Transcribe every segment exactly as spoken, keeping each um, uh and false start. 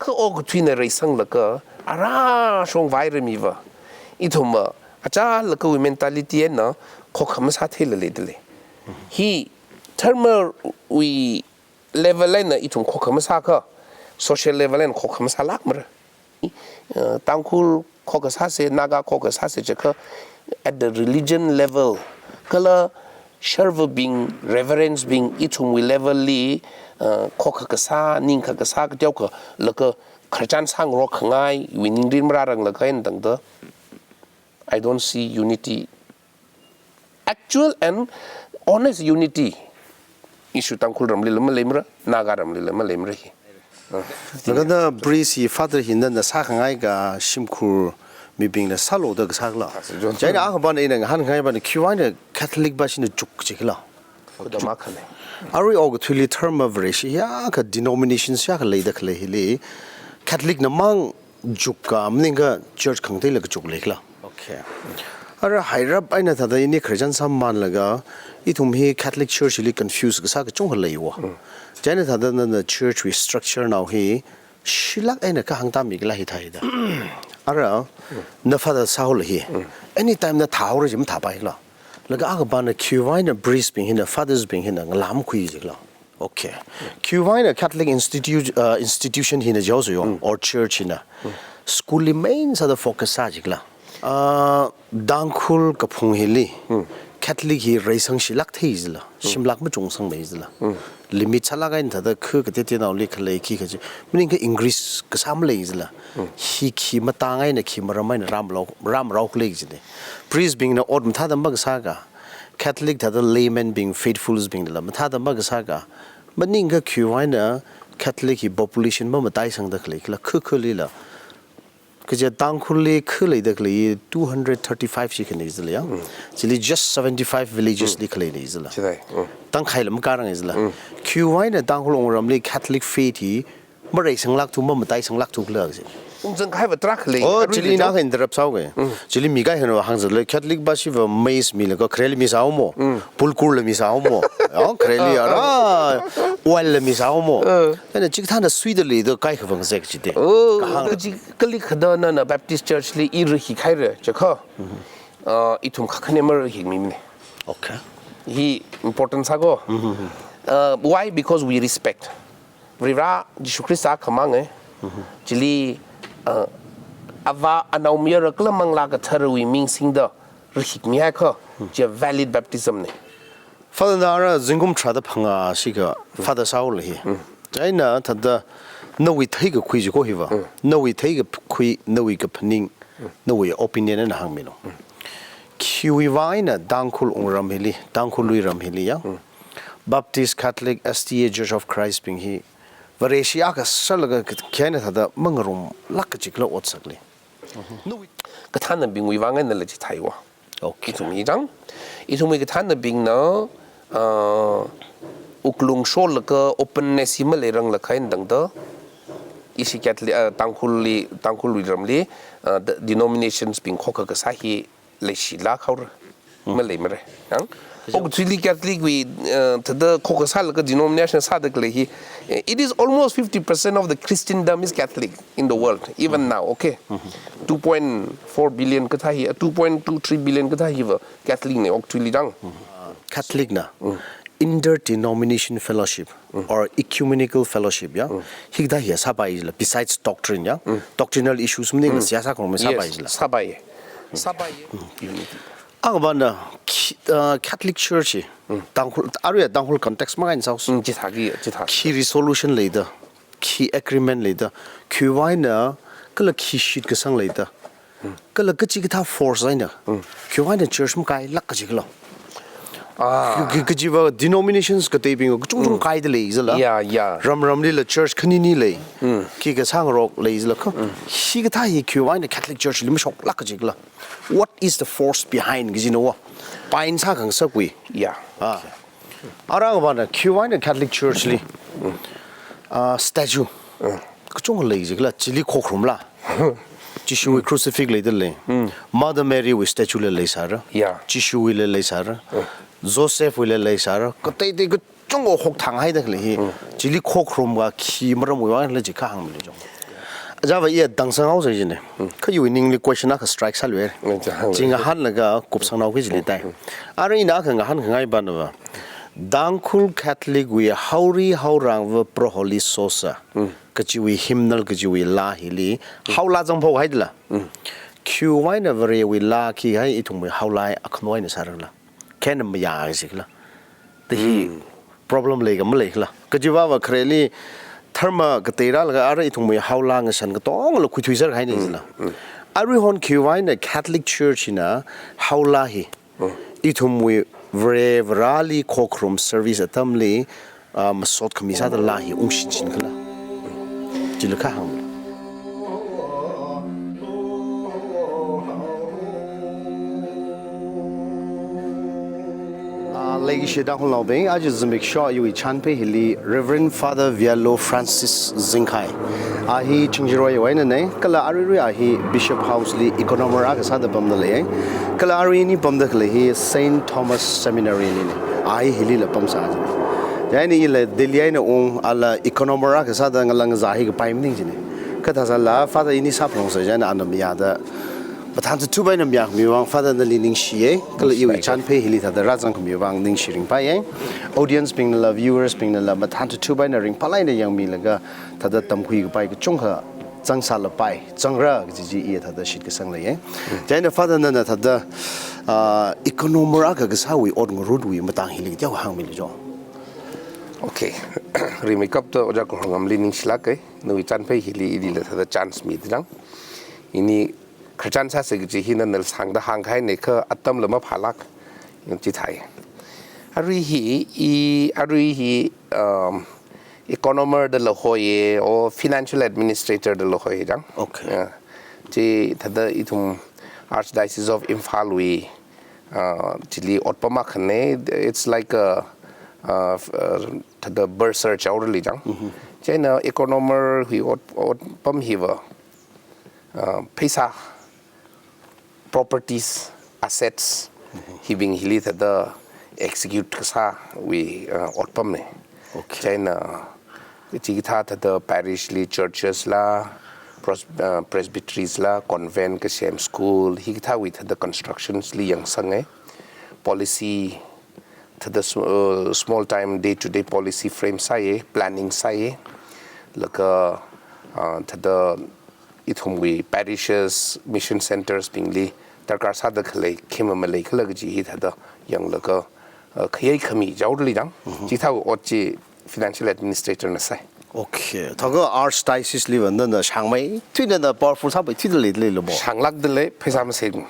Kha okathuina reisanglaga, ara shongvai ramiva. Ithumva, achālakha wui mentality eina, khokha masātheila leidalei. Hi, dharma wui level eina ithum khokha masākha, social level eina khokha masālākmara. Uh, Tangkhul khokha sāsa, Naga khokha sāsa jiakha, at the religion level, kala sharvabing, reverends bing, ithumwui level li, uh, khokha kasā, ningkha kasā, kateokha, laga khararchan sāngarok khangai, wui ningrin marāranglakha eina tangda, I don't see unity. Actual and honest unity issue Tangkhul ramlila maleimara, Naga ramlila maleimara hi. Laga na priest hi father hi nana sākhangai ka shimkhur mibingna sālu da kasākhala. Sāsa, John. Chieina akha bana ina ngahānkhangai bana khiwui eina Catholic bashina chuk chikhala. Khuda makhane. Arui okathuili dharma Vareshi ya ka denominations ya ka leida khalei hili Catholic na mang chuk ka maningakha church khangateila kachuk leikhala. Okay. Ara hairap eina thāda ini khararchan sāmamānlaga, ithum hi Catholic Church li confuse kasā kachungkha leiwa. Mm. Chieina thāda nana church wui structure nao hi, shilāk eina kahāng tāmikhala hithāda. Ara, na father sāhaola hi. Mm. Anytime na thāhaora ji mathāpaikhala. Laga akha bana khiwui eina priest bing hina, fathers bing hina, ngalāmakhui jikhala. Okay. Khiwui eina Catholic institu-, uh, institution hina jihaosa yo, Mm. or church hina. Mm. School li main sāda focus sā jikhala. Uh, Tangkhul kaphung hili, Mm. Catholic hi reisangshilāk thei jila, Mm. shimlāk machungsangmei jila. Mm. Limit sālāk eina thāda khu kateoteonaoli khalei khikha chi. Maningakha increase kasā malei jila. Mm. Hi khi matang eina khi maram eina ramrao, ramrao khalei jine. Priest bingna ot mathāda makasā ka. Catholic thāda laymen bing, faithfuls bing la mathāda makasā ka. Maningakha khiwui eina Catholic hi population mamataisangda khalei khala khu khulila. Kaja Tangkhulli khu leida khalei two hundred thirty-five chi khanei jila ya. Mm. Chili just seventy-five villages Mm. li khaleinei jila. Chithāi. Mm. Tangkhaila makārangai jila. Mm. Khiwui eina Tangkhul wungramli Catholic faith hi mareisanglākthu, mamataisanglākthu khala kaji. Ungzang kahaiva tarākha lei. Oh, arui chili kajong. Naka interrupt sāhaoke. Mm. Chili mi kahai hina hāngzatlu, Catholic bashiva maize milaga khareli misāhaomo. Mm. Pulkur la misāhaomo. Oh, khareli Ah, ara oil la misāhaomo. Ah. Eina chikathāna suida leido kaikha vāng zek jide. Oh, Kahāng. Kaji kali khada nana Baptist Church li i rahikhaira jiakha. Mm-hmm. Uh, ithum khakhane marahikmimane. Okay. Hi important sāko. Mm-hmm. Uh, why? Because we respect. Varivara Jishu Khrista khamang e. Mhm. Chili, uh, Avā, Anaomayara kala Manglā Katharawui ming singda rahikmihaiakha, Hmm. chi valid baptism ne. Father, nara zingkum tharāda phangā shikha Hmm. Father sāhaola hi. Hmm. Chieina thāda nawui theikakhui jiko hiva. Hmm. Nawui theikakhui, nawui kaphaning, Hmm. nawui opinion eina hāngmilu. Hmm. Khiwui vang eina Tangkhul wungram hili, Tangkhul luiram hili ya. Hmm. Baptist, Catholic, S D A, Church of Christ bing hi Vareshi akha sālaga khi eina thāda mangarumlāk kajikhala otsakli. Nawui kathānabingwui vang einala chithāiwa. Okay. Ithum hi chang. Ithumwui kathānabingna, uh, wuklung sholaga openness hi maleiranglakha eina tangda. Ishi Catholic, uh, Tangkhulli, Tangkhul luiramli, uh, the denominations bing khokha kasā hi leishilāk haora. Hmm. Maleimara. Yang? Kajong. Okathuili Catholic wui, uh, thāda khokha sālaga denomination sāda khalei hi. Eh, it is almost fifty percent of the Christendom is Catholic in the world, even Hmm. now, okay? Hmm. Two point four billion kathā hi, uh, two point two three billion kathā hiva Catholic ne okathuili chang. Hmm. Catholic na Hmm. interdenomination fellowship Hmm. or ecumenical fellowship, ya? Hmm. Hikathā hi sāpai jila, besides doctrine, ya? Hmm. Doctrinal issues maning Hmm. siyasa kong me sāpai Yes, jila. Sāpai. Sāpai. Hmm. Unity. Akha bana, khi-, uh, Catholic Church hi, Mm. Tangkhul, aruiya Tangkhul context makhain saus. Mm, chithāki, chithā. Khi resolution leida, khi agreement leida, khiwui eina, kala khi shitkasang leida, Mm. kala kachikathā force eina, Mm. khiwui eina church makailāk kajikhala. Ah. Khi, khi, kajiva denominations kateibing kachungchung Mm. kaida lei jila. Yeah, yeah. Ramramlila church khanini lei. Mm. Khi kasāngarok lei jila kha. Mm. Hikathā hi khiwui eina Catholic Church li mashoklāk kajikhala. What is the force behind kajina wa? Pain sākhangasakwui. Yeah. Ah. Arang bana khiwui eina Catholic Church li. Ah, statue. Kachungkha lei jikhala, chili khokharumla. Jishuwui crucifix leida lei. Mother Mary wui statue la leisāra. Yeah. Jishuwuila leisāra. Joseph wuila leisāra. Kateitei kachungkha hokthang haida khalei hi. Chili khokharumva khi maramwui vangla jiakha hāngmili jong. Ajava iya tangsang haosa jine. Kha iwui ningli question akha strike sāluiya. Chang. Chi ngahānlaga kupsang haoki jili tai. Arui ina akha ngahānkhangai banava, Tangkhul Catholic wui haori haorangva Proholi sosa kajiwui hymnal kajiwui laa hili haolaa zangphok haidala. Khiwui eina Varewui laa khi hai ithumwui haolaa akhano eina sārala. Khen mayā sikhala. Tahi problem leiga maleikhala. Kajivava khareli dharma kateiralaga arui ithumwui haolaa ngashan katongla khuithuiser haine jila. Aruihon khiwui eina Catholic Church na haolaa hi ithumwui Vare Vareli khokharum service atamli, ah, masot khami sāda laa hi ungshichinkhala. Chila kha hāng. Ah, leikashi Tangkhulnaobing, aja zimiksho iwui chanphei hili Reverend Father Vialo Francis Zingkhai. A hi Chingjiroi wui einane, kala aruirui a hi Bishop House li economer akha sāda pamda lei. Kala arui ini pamda khalei hi Saint Thomas Seminary lina. A hi hilila pamsā jine. Chieina ila Delhi eina ung, ala economer akha sāda ngalang zā hi kapai maning jine. Kha thāsāla Father ini sāphalungsa chieina ana mayāda mathān tathup eina mayākhamiwui vang Father nali ningshiye. Kala iwui chanphei hili thāda rāzangkhamiwui vang ningshi ringphāye. Audience bingnala, viewers bingnala mathān tathup eina ringphālāk eina yangmilaga thāda tamkhui kapai kachungkha zangsālapai, zangra kaji chi iya thāda shitkasang leiye. Chieina Father nana thāda, ah, economer akha kasāwui ot ngarutwui matang hili teokha hāngmilu jo. Okay. Rimeikapta Ojā Kurhongamli ningshilāke. Nawui chanphei hili ilila thāda chance mida chang. Ini khararchan sāsa kaji hi nana sangda hāngkahaine kha atamla maphālāk. Chithāi. Arui hi, i, arui hi, um, economer dala hoiye, o financial administrator dala hoiye chang. Okay. Yeah. Chi thāda ithum Archdiocese of Imphal wui, uh, chili otpam akhane, it's like a, uh, f-, uh, thāda bursar chaorali chang. Chieina economer hi ot, otpam hiva, uh, pheisā, properties, assets, hibing hili thāda execute kasāwui, uh, otpamne. Okay. Chieina, chikathā thāda parish li, churches la, pros-, uh, presbyteries la, convent kasem, school, hikathāwui thāda constructions li yangsange. Policy, thāda sm-, uh, small time day to day policy frame sāye, planning sāye. Laga, uh, thāda ithumwui parishes, mission centres bingli darkar sāda khalei khi mamaleikhala kaji hi thāda yanglaga, uh, khayei khami chaorali chang. Chithāwui ot chi financial administrator na sai. Okay. Thākha Archdiocese liva nana shāngmeithui nana powerful sāmeithuida leilei lo mo? Shānglākda lei, pheisā masing.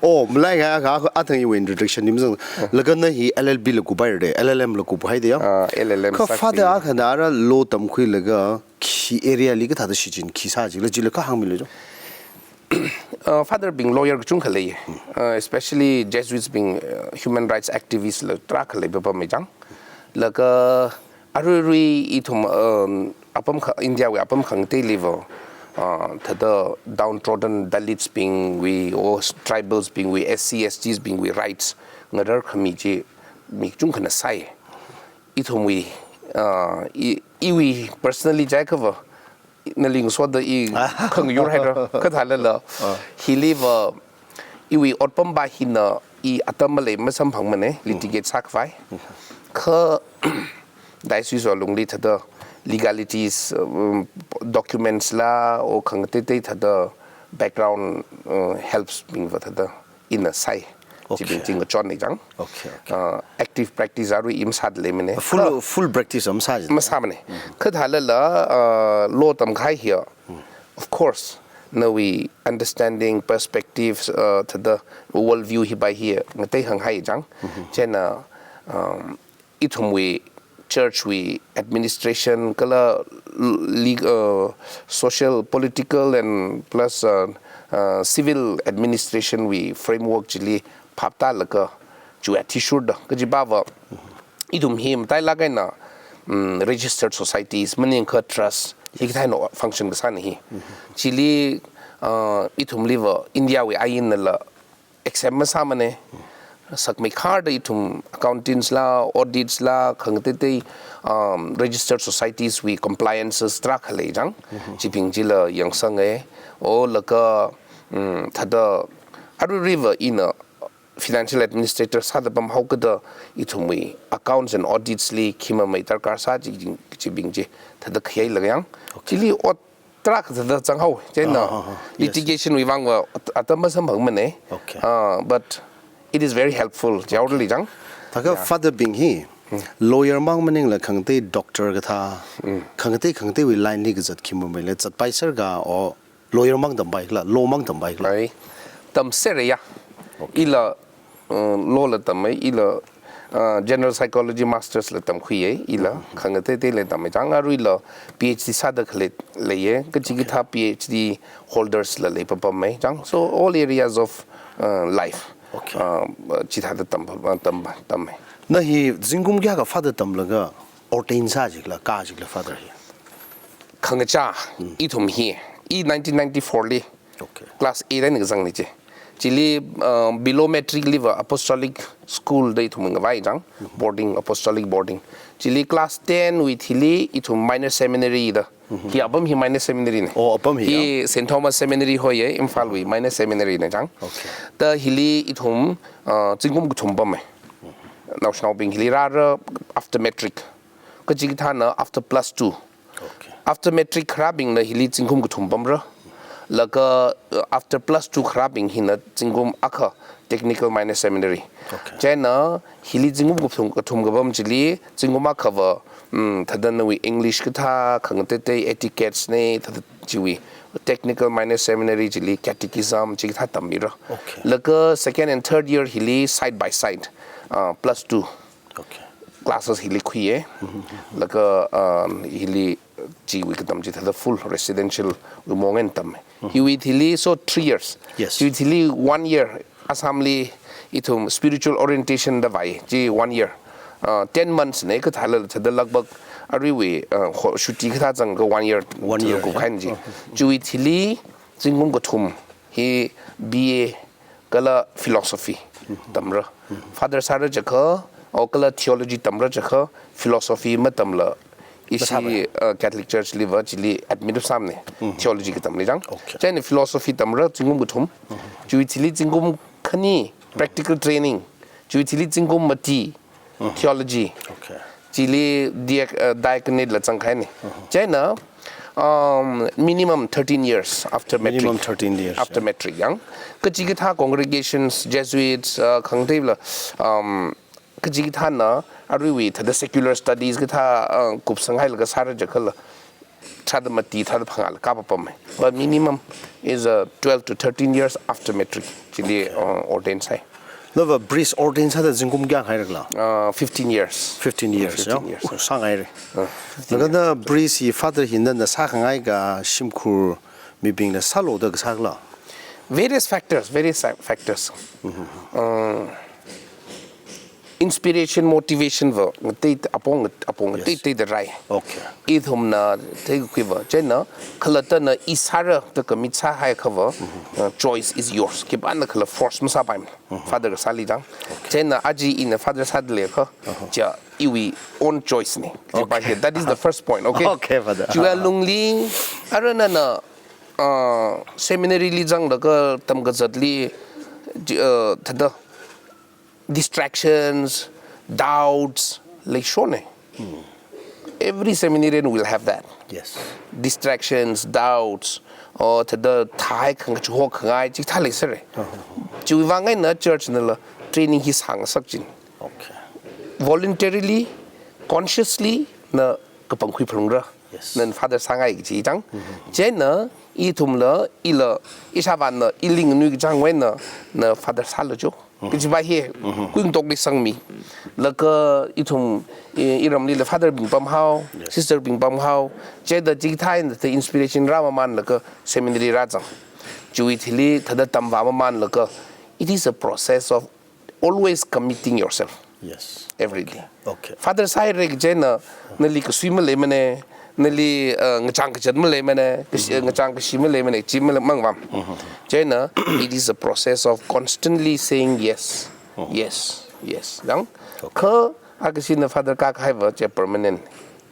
Oh, malai kha, kha, athang iwui introduction ni mazang. Laga na hi L L B la kupai de, L L M la kupai de ya. Ah, L L M kha sākhui. Father akhana ara law tamkhuilaga khi area li kathāda shichin khi sā jila, jila kha hāngmilu jo. Uh, Father bing lawyer kachungkha lei, uh, especially Jesuits bing, uh, human rights activist la tarākha leipapamei chang. Laga aruirui ithum, um, apam kha, India wui apam khangateiliva, uh, thāda downtrodden Dalits bingwui, o tribals bingwui, S C, S Ts bingwui rights ngarar khami chi mi kachungkhana sai. Ithumwui, uh, i, iwui personally jiakhava, nali ngasoda i khangayur haira, kathālala. Ah. Hiliva, iwui otpamba hina i atam malei masamphangmane, litigate sākhavai. Kha diocese wui lungli thāda legalities, um, documents la, o khangateitei thāda background, uh, helps bingva thāda ina sai. Okay. Chibing chi ngachonne chang. Okay, okay. Uh, active practice arui i masāda leimane. Full, kha full practice masā jine. Masāmane. Kathālala, uh, law tamkahai hiya. Of course, nawui understanding, perspectives, uh, thāda world view hibai hiya ngateihang hai chang. Chieina, um, ithumwui church wui administration kala leg-, uh, social, political and plus, uh, uh, civil administration wui framework chili phaptālaga chiwui athishurda. Kajivava ithum hi matailāk eina, um, registered societies, maningakha trust, hikathā eina function kasāna hi. Chili, uh, ithumliva India wui ainala exempt masāmane. sakmeikharda ithum accountants la, audits la, khangateitei, um, registered societies wui compliances tarākha lei chang. Chibing chila yangsanga. O laga, um, thāda aruiruiva ina financial administrator sāda pamhaokada ithumwui accounts and audits li khi mamei darkar sā chi, chibing chi thāda khayei laga yang. Chili ot tarākha thāda zanghaowa. Chieina Ah, ah, ah. Yes. Litigation wui vangva at-, atam masamphangmana. Okay. Ah, but it is very helpful. Chihaorali chang. Thākha father bing hi lawyer mang maningla khangatei doctor kathā, khangatei khangateiwui line li kazat khi mameila zatpaiserka, o lawyer mang tampaikhala, law mang tampaikhala? Ai, tamserra ya. Okay. Ila, uh, law la tammei, ila, uh, general psychology masters la tamkhuiya, ila, khangateitei la tammei chang, aruila PhD sāda khalei leiya, kachikathā PhD holders la leipapamei chang. So all areas of, uh, life, Okay. uh, chithāda tam, tam, tammei. Na hi zingkum kayākha father tamlaga ordain sā chikhala, kā chikhala father hi? Khangachā, ithum hi, i nineteen ninety-four li, Okay. class eight eina kazangna chi. Chili, uh, below matric liva apostolic school da ithum ngavai chang, boarding, apostolic boarding. Chili class ten wui thili ithum minor seminary da. Hi apam hi minor seminary na. Oh, apam hi Hi ya? Saint Thomas Seminary hoiya, Imphal wui minor seminary na chang. Okay. Da hili ithum, uh, zingkum kathum pamei. Naoshinaobing hili rāra after matric. Kachikathāna after plus two. Okay. After matric kharābingna hili zingkum kathum pamra. Laga, uh, after plus two kharābing hina zingkum akha technical minor seminary. Okay. Chieina hili zingkum kathum, kathum kapam chili zingkum akhava, mm, thāda nawui English kathā, khangateitei etiquettes na, thāda chiwui technical minor seminary chili catechism chikathā tammira. Okay. Laga second and third year hili side by side, uh, plus two Okay. classes hili khuiya. Laga, um, hili chiwui katam chi thāda full residential wui maong eina tam. Hiwui thili so three years. Yes. Hiwui thili one year Assam li ithum spiritual orientation da vai chi one year. Uh, ten months na kathāla thāda lagbak aruiwui, uh, ho-, shuti kathā zanglaga one year One year, kup yeah. khain chi. Chiwui thili zingkum kathum hi B A kala philosophy tamra. Father sāra jiakha, o kala theology tamra jiakha, philosophy matamla ishi, Mathāmei. uh, Catholic Church liva chili admit sāmana. Theology katamli chang. Okay. Chieina philosophy tamra zingkum kathum. Chiwui thili zingkum khani practical training. Chiwui thili zingkum mati theology. Okay. Chili diac-, uh, diaconate la zangkhaina. Chieina, um, minimum thirteen years after matric. Minimum thirteen years, After yeah. matric yang. Kachikathā congregations, Jesuits, uh, khangateila, um, kachikathāna aruiwui thāda secular studies kathā, uh, kupsanghailaga sāra jiakhala thāda mati, thāda phangāla kapapamei. But minimum is, uh, twelve to thirteen years after matric. Chili, uh, ordain sai. Nava priest ordain sāda zingkum kayākha ngairakhala? Uh, fifteen years. Fifteen years, Fifteen ya? years, Uh, yeah. sāngaira. Uh, fifteen Laga years. na priest hi father hi nana sākhangai ka shimkhur mibingna sālu da kasākhala? Various factors, various sa-, factors. Uh, inspiration, motivation va ngatei apong, apong Yes. ngateitei da rai. Okay. Ithumna theikakhui va, chieina khalattana i sāra da commit sāhaiakha va, uh, choice is yours. Khipānakhala force masāpaimana. Father kasāli chang. Chieina aja ina father sāda leiakha, chia iwui own choice na. Chiva Okay. hi, that is the first point, okay? Okay, father. Chiwui alungli, arui nana, uh, seminary li zanglaga tamkazatli, chi-, uh, thāda distractions, doubts, leishona. Every seminarian will have that. Yes. Distractions, doubts, or thāda thai khang chu ho khangai chithā leisera. Chiwui vang eina church nala training hi sāngasak china. Okay. Voluntarily, consciously na kapangkhui phalungra. Yes. Nana father sāngai kaji chang. Chieina ithumla, ila, ishāvāna, ili nganui kachang wui eina, na father sālu jo. Kajiva hi, kuingatokli sangmi. Laga ithum, i, iramlila father bing pamhao, Yes. sister bing pamhao. Chieina chithāda inspiration rāmamanlaga seminary rāzang. Chiwui thili thāda tamvāmamanlaga. It is a process of always committing yourself. Yes. Every day. Okay. Father sāhaira kaji chieina, nali kasui maleimana, nali, uh, ngachang kachat maleimana, kashi-, ngachang kashi maleimana, chi male-, mangvam. Chieina, it is a process of constantly saying yes. Yes, yes. Dang. Kha akashina Father Kak haiva che permanent,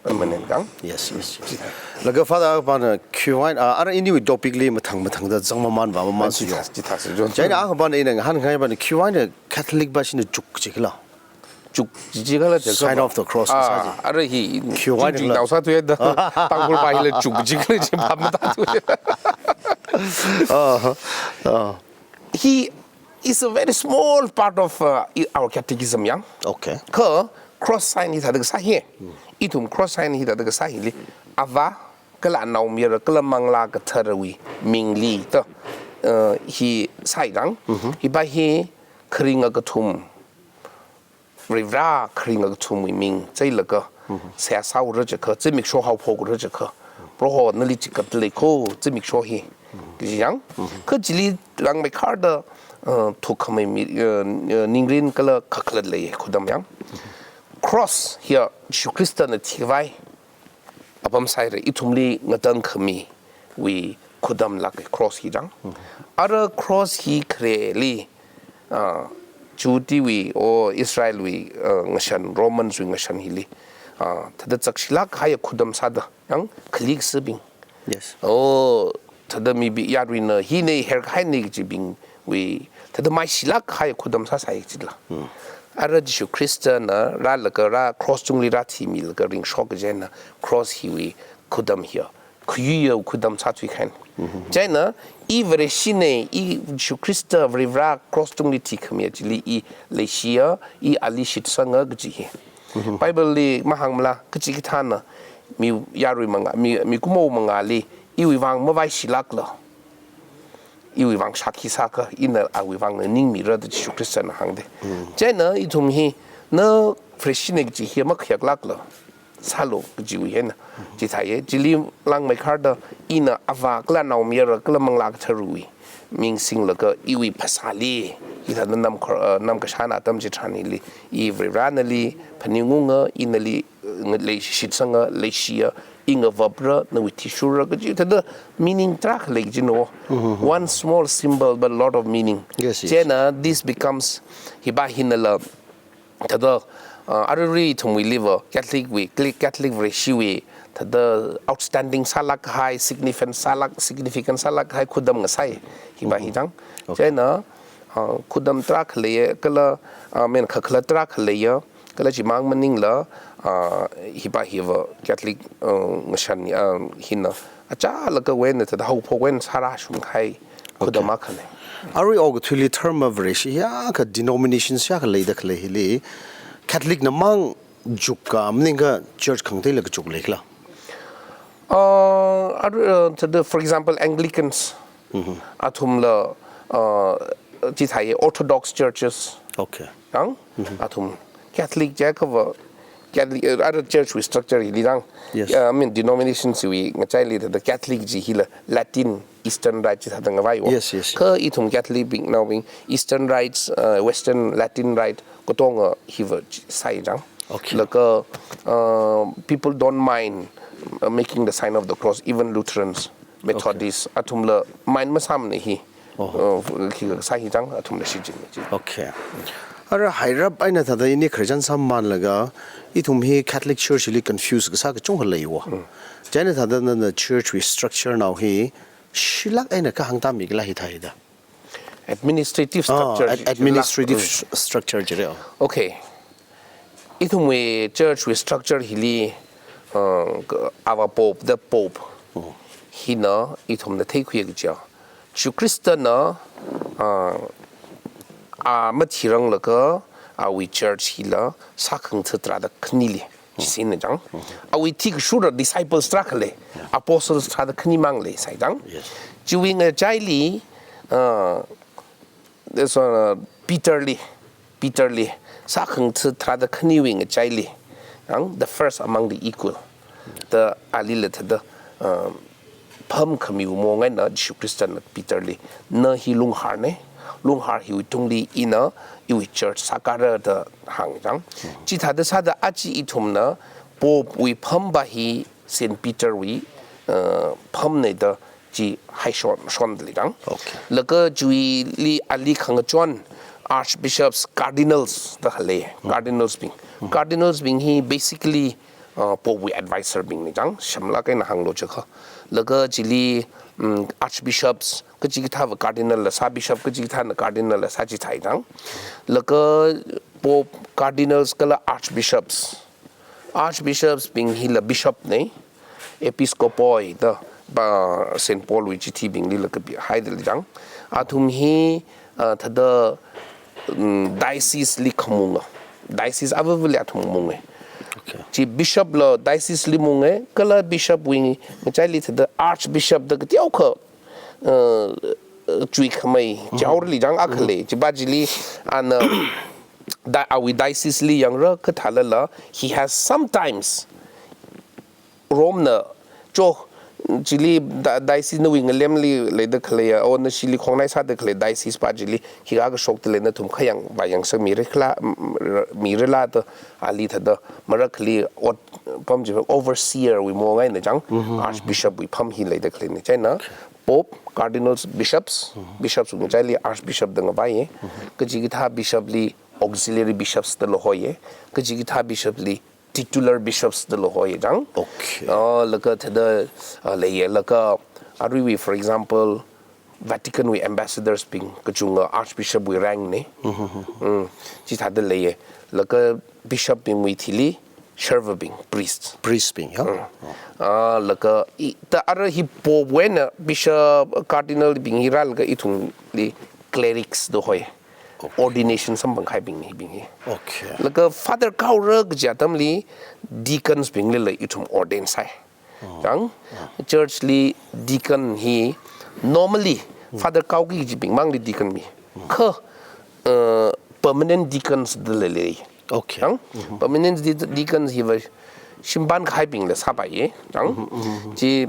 permanent dang. Yes, yes, yes. Laga Father Kak pana khiwui, ah, ara iniwui topic li mathang mathangda zangmaman va maman su yo. Chithak, chithak su jo. Chieina akha pana ina ngahānkhai pana khiwui Catholic va shina chuk chikla. Chuk chikla chikla. Sign of the cross. Ah, ara hi. Khiwui chuk la. Naosa tu ya da. Tangkhul va hila chuk chikla chi pam ta tu. Ah, ah. Hi is a very small part of, uh, i-, our catechism yang. Okay. Kha cross sign hi thāda kasā hi. Ithum cross sign hi thāda kasā hili. Avā, kala Naomayara, kala Manglā Katharawui mingli ta, uh, hi sāi dang. Hi va hi kharinga kathum. Varivara kharinga kathumwui ming chailaga, seihā sāra jiakha, zimiksho haophokra jiakha, Proho nali chikap lei ko, zimiksho hi. Kaji yang, kha chili langmeikharda, uh, thukkhamei mi, uh, uh, ningrin kala kakhalat lei khudam yang. Cross hiya Jishu Khristana thikhavai apam sāhaira, ithumli ngatangkhamiwui khudam lāka cross hi dang. Ara cross hi khareli, ah, Judewui, o Israelwui, ah, ngashan, Romans wui ngashan hili, ah, thāda zakshilāk kahai khudam sāda, yang khalik sibing. Yes. O, thāda mibi yaruina hina herkahaina kajibingwui, thāda maishilāk kahai khudam sāsai chila. Ara Jishu Khristana rālaga rā cross tungli rāthimilaga ringshok kaji eina cross hiwui khudam hiya, khayuiya khudam sāthuikahaina. Chieina, i Vareshina, i Jishu Khrista Varivara cross tungli thikhamiya chili i leishiya, i ali shitsanga kaji hi. Bible li mahāngmala, kachi kathāna, mi yarui mangā, mi, mikumo mangāli, iwui vang mavaishilākla. Iwui vang shākhi sākha, ina awui vang ningmira da Jishu Khristana hāngda. Chieina ithum hi, na Vareshina kaji hi makhayaklākla. Sālu kajiwui eina. Chithāya, chili langmeikharda, ina Avā kala Naomayara kala Manglā Katharawui ming singlaga iwui phasāli, hithāda nam kha-, uh, nam kashāna atam chitharanli, i Varivaranali phaningunga, inali, uh, leishitsanga, leishiya, i ngavapra, nawui thishurra kaji, thāda meaning tarākha lei kajina. One small symbol, but a lot of meaning. Yes, yes. Chieina, this becomes, hi va hinala, thāda, uh, arui ithumwuiliva, Catholic wui, Cli-, Catholic Vareshiwui, thāda outstanding sālāk kahai, significant sālāk, significant sālāk kahai khudam ngasai, hi va hi dang. Okay. Chieina, uh, khudam tarākha leiya, kala, uh, men kakhalat tarākha leiya, kala chimang maningla, uh, hi va hiva Catholic, uh, ngashan, uh, hina, achālakha wui eina thāda haophokwui eina sārāshung kahai khudam akhana. Arui okathuili dharma Vareshi hiyākha denominations hiyākha leida khalei hili, Catholicna mang chukka maningakha church khangateila kachuk leikhala? Uh, arui, uh, thāda, for example, Anglicans, athumla, uh, chithāya Orthodox churches. Okay. Ang? Athum Catholic jiakhava, Catholic, uh, ara church wui structure hili dang. Yes. Uh, I mean, denominations wui ngachaili thāda Catholic chi hila Latin Eastern Rite chithāda ngavai wo. Yes, yes, yes. Kha ithum Catholic bingnaobing Eastern Rites, uh, Western Latin Rite, katonga hiva chi-, sāi dang. Okay. Laga, uh, people don't mind, uh, making the sign of the cross, even Lutherans, Methodists, athumla mind masāmana hi. Oh. Uh, khi kasā hi dang, athumla shichinna chi. Okay. Ara hairap eina thāda ini Christian sāmanlaga, ithum hi Catholic Church li confuse kasā kachungkha leiya. Chieina thāda nana church wui structure nao hi, shilāk eina kahāng tāmikhala hithāda. Administrative structure. Ah, ad-, administrative stru-, structure jire. Okay. Ithumwui church wui structure hili, uh, ka-, our Pope, the Pope. Hina ithumna theikhuiya kaja. Jishu Khristana, uh, a mathiranglaga awui church hila sākhangatha tharāda khanili. Chisina chang. Awui thikashura disciples tarākha lei, apostles tharāda khanimang lei sāi chang. Yes. Chiwui ngachaili, uh, this one, uh, Peter li, Peter li, sākhangatha tharāda khaniwui ngachaili, ang, the first among the equal. Da alila thāda, um, phamkhamiwui mong eina Jishu Khristana Peter li, na hi lungharna, lunghar hiwui tungli ina iwui church sākara da hāng chang. Chithāda sāda aja ithumna Pope wui pham va hi Saint Peter wui, uh, phamna da chi haishon, shonda lei chang. Okay. Laga chiwuili ali khangachon, archbishops, cardinals da khalei, cardinals bing. Cardinals bing hi basically, uh, Pope wui advisor bingna chang, shamlāk eina hānglu jiakha. Laga chili, mm, archbishops, kachikathāva cardinal la sā, bishop kachikathāna cardinal la sā chithāi chang. Laga Pope, cardinals kala archbishops. Archbishops bing hila bishop na, episkopoi da ba Saint Paul wui chithibingli la kapi haida lei chang. Athum hi, uh, thāda, mm, diocese li khamunga. Diocese avāvali athum munga. Okay. Chi bishop la diocese li munga, kala bishop wui ngachaili thāda archbishop da kateokha, uh, chuikhamei, chaorli chang akha lei. Chiva chili ana da awui diocese li yangra kathālala, he has sometimes Rome na, cho, chili da-, diocese nawui ngalemli leida khalei ya, o nashili khongnai sāda khalei diocese pa chili, hi kashokta lei nathum khayang vāyang sāmira khala, m-, m-, mira la da, ali thāda, marakhali ot pam chi overseer wui maong eina chang, archbishop wui pam hi leida khalei na. Chieina, Pope, cardinals, bishops, bishops wui ngachaili archbishop da ngavai ya. Kachikathā bishop li auxiliary bishops da lo hoi ya. Kachikathā bishop li titular bishops da lo hoi chang. Okay. Ah, laga thāda, ah, lei ya, laga aruiwui, for example, Vatican wui ambassadors bing kachunga archbishop wui rank na. Mm, chithāda lei ya. Laga bishop bingwui thili, sherva bing, priest. Priest bing, ya? Ah, laga i, ta ara hi Pope wui eina bishop, cardinal bing hi rālaga ithumli clerics da hoi. Okay. Ordination samphang kahai bing hi, bing hi. Okay. Laga Father kaora kaji atamli deacons bingli la ithum ordain sāi. Oh. Chang, church li deacon hi normally Father kaoki kaji bing mangli deacon mi. Kha, uh, permanent deacons da lei lei. Okay. Chang, permanent de-, deacons hiva shimpan kahai bingla sāpai ya. Chang, chi,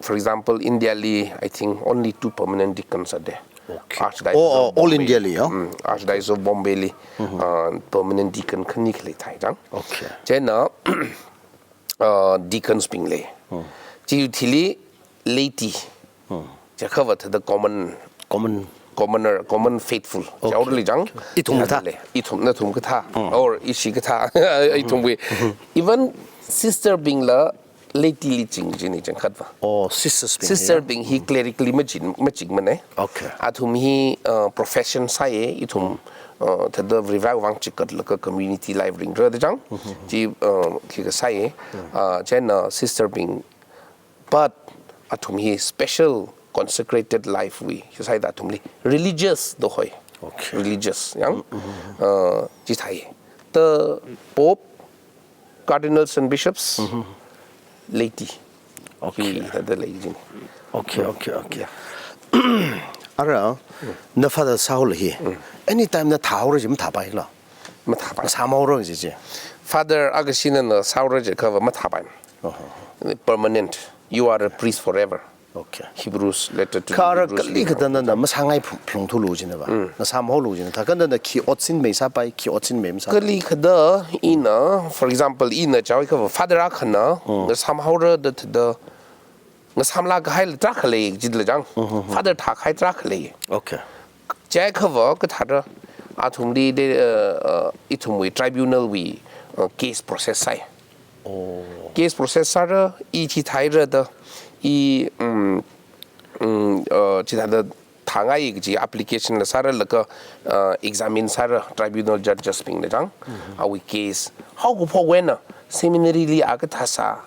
for example, India li, I think only two permanent deacons are there. Okay. Archdiocese Oh, of oh, all Bombay India li, ya? Mm, Archdiocese of Bombay li, uh, permanent deacon khani khalei thāi chang. Okay. Chieina, uh, deacons bing lei. Chi thili laity. Chiakhava thāda common, Common. commoner, common faithful. Okay. Chaorli chang. Ithum kathā. Lei. Ithum nathum kathā. Or ishi kathā. Ithumwui. Even sister bingla laity li ching chini chang khatva. Oh, sisters bing, Sister ya? bing hi clerically maching, machingmana. Okay. Athum hi, uh, profession sāi ya, ithum, uh, thāda Varivara vang chikatlaga community life ringra da chang. Chi, uh, khikha sāi ya. Uh, chieina sister bing, but athum hi special consecrated life wui, hi sāhaida athumli religious da hoi. Okay. Religious, yang? Uh, chithāi. Ta Pope, cardinals and bishops, laity. Okay. Hi thāda lei chini. Okay, okay, okay. Ara, na Father sāhaola hi. Anytime na thāhaora chi mathāpaila? Mathāpai. Sāmahaora chi chi. Father akashina na sāhaora jiakhava mathāpai. Permanent. You are a priest forever. Okay. Hebrews, letter to the Kha ara Hebrews kali li kathāna na masāngai phu-, phlung thulu china va. Na sāmahaolu china. Thākanda na khi otsin mei sāpai, khi otsin mei masā. Kali kathā ina, for example, ina chaoikhava Father akhana, na sāmahaora da thāda, na sāmlāk kahaila tarākha lei jitla chang. Father thākahai tarākha lei. Okay. Chiakhava kathāra, athumli de, uh, uh, ithumwui tribunal wui, uh, case process sāi. Oh. Case process sāra, i chithāhaira da, i, um, um, uh, chithāda thāngai kaji application la sāra laga, uh, examine sāra tribunal judges bingna chang. Awui case. Haokaphok eina seminary li a kathā sā.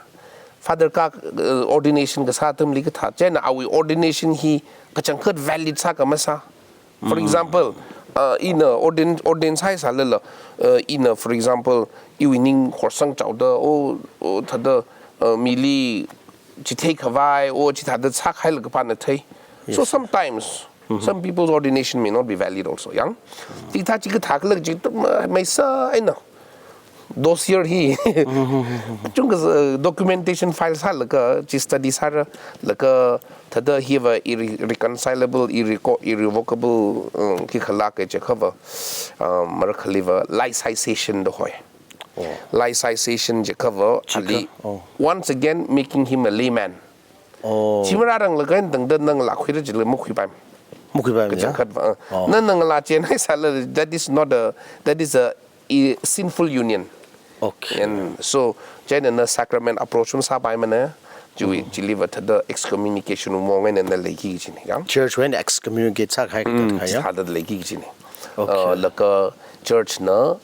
Father ka, uh, ordination kasā atamli kathā. Chieina awui ordination hi kachangkhat valid sā ka masā. For example, uh, ina ordain, ordain sāhaisālala, uh, ina, for example, iwui ning horsang chaoda, o, o, thāda, uh, mili chithei khavai, o, chithāda sākahai laga pāna thei. So Yes. sometimes, some people's ordination may not be valid also, yang. Chikathā, chikathā kala chi, tum, uh, maisa, eina. Dossier hi. Chungkha, uh, documentation file sālaga, chi study sāra, laga, thāda hiva irre-, irreconcilable, irreco-, irrevocable, um, khikhala kajiakhava, um, marakhaliva laicization da hoi. Oh. Laicization jiakhava, Chikha, ali, oh. once again making him a layman. Oh. Chi marāranglakha eina tangda nang lākhuira jila makhuipai. Makhuipaimana ya? Kachangkhat va, uh, Oh. nana ngalā chennai sālala, that is not a, that is a, a sinful union. Okay. And so, chieina na sacrament approach masāpaimana, chiwui, Mm-hmm. chili va thāda excommunication mong eina na leiki kajina, yang? Church wui eina excommunicate sākahai Mm, kathā ya? Thāda leiki kajina. Okay. Uh, laga church na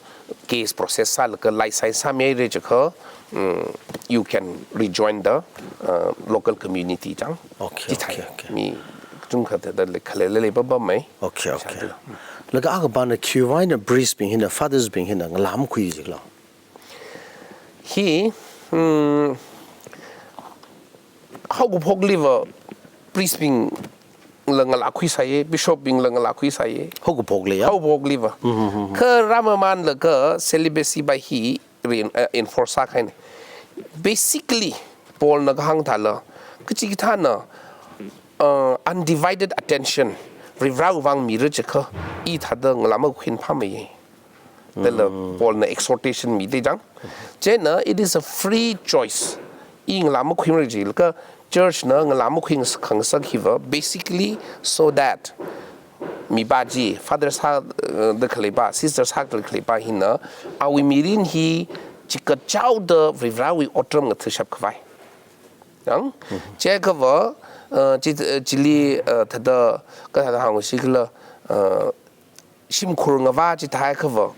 case process sālaga license sāmihaira chiakha, mm, you can rejoin the, uh, local community, yang? Okay, Chithāi. Okay, okay. Mi kachungkha thāda lei, khalei lei, lei pam pammei. Okay, okay. Chithāda. Laga akha pana khiwui vang eina priest bing hina, fathers bing hina, ngalā makhui jikhala? Hi, hmm, haokaphokli va priest bingla ngalā khuisāya, bishop bingla ngalā khuisāya. Haokaphokli ya? Haokaphokli va. Mm-hmm. Kha rāmamānla kha celibacy va hi rin, uh, enforce sākahaina. Basically, Paulna kahāng thāla, kachikathāna, uh, undivided attention Varivarāwui vang mira chiakha, i thāda ngalā makhuiphāmeiya. Dala Mm. Paulna exhortation mida, yang? Chieina, it is a free choice. I ngalā makhuimara jilaga, church na ngalā makhuikhangasak hi va, basically so that mipā chi, father sā, uh, da khaleipa, sister sāda khaleipa hina, awui mirin hi chikatchaoda Varivarāwui otram ngathashap khavai. Yang? Mm-hmm. Chiakha va, uh, chi, uh, chili, uh, thāda, kathāda hāngsi khala, uh, shimkhur ngavā chithākha va,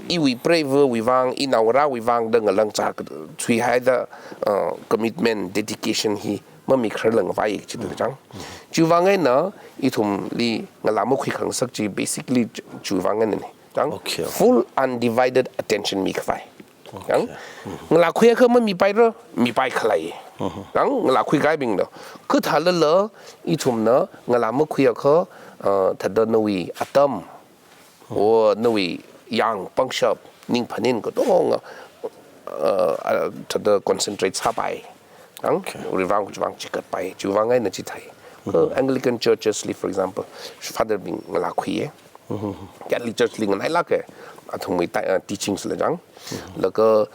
iwui preiva̱wui vang, inaongarāwui vang da ngalāng chā thuihaida, uh, commitment, dedication hi mamikhararla ngavai chida, yang? Chiwui vang eina, ithumli ngalā makhuikhangasak chi basically chiwui vang einana, yang? Okay, okay. Full undivided attention mikhavai. Yang? Okay. Mm-hmm. Ngalā khuiakha mamipaira, mipai khalei. Mm-hmm. Yang? Ngalā khuikahaibingna. Kha thālala, ithumna ngalā makhuiakha, uh, thāda nawui atam, Mm-hmm. or nawui yang pangshap, ning phaning katonga, uh, uh, thāda concentrate sāpai. Yang? Okay. Varivarāwui vang chikatpai. Chiwui vang eina chithāi. Kha Mm-hmm. Anglican churches li, for example, father bing ngalā khuiya. Mm-hmm. Catholic Church li nganailāka, athumwui ta-, uh, teachings la, yang. Mm-hmm. Laga,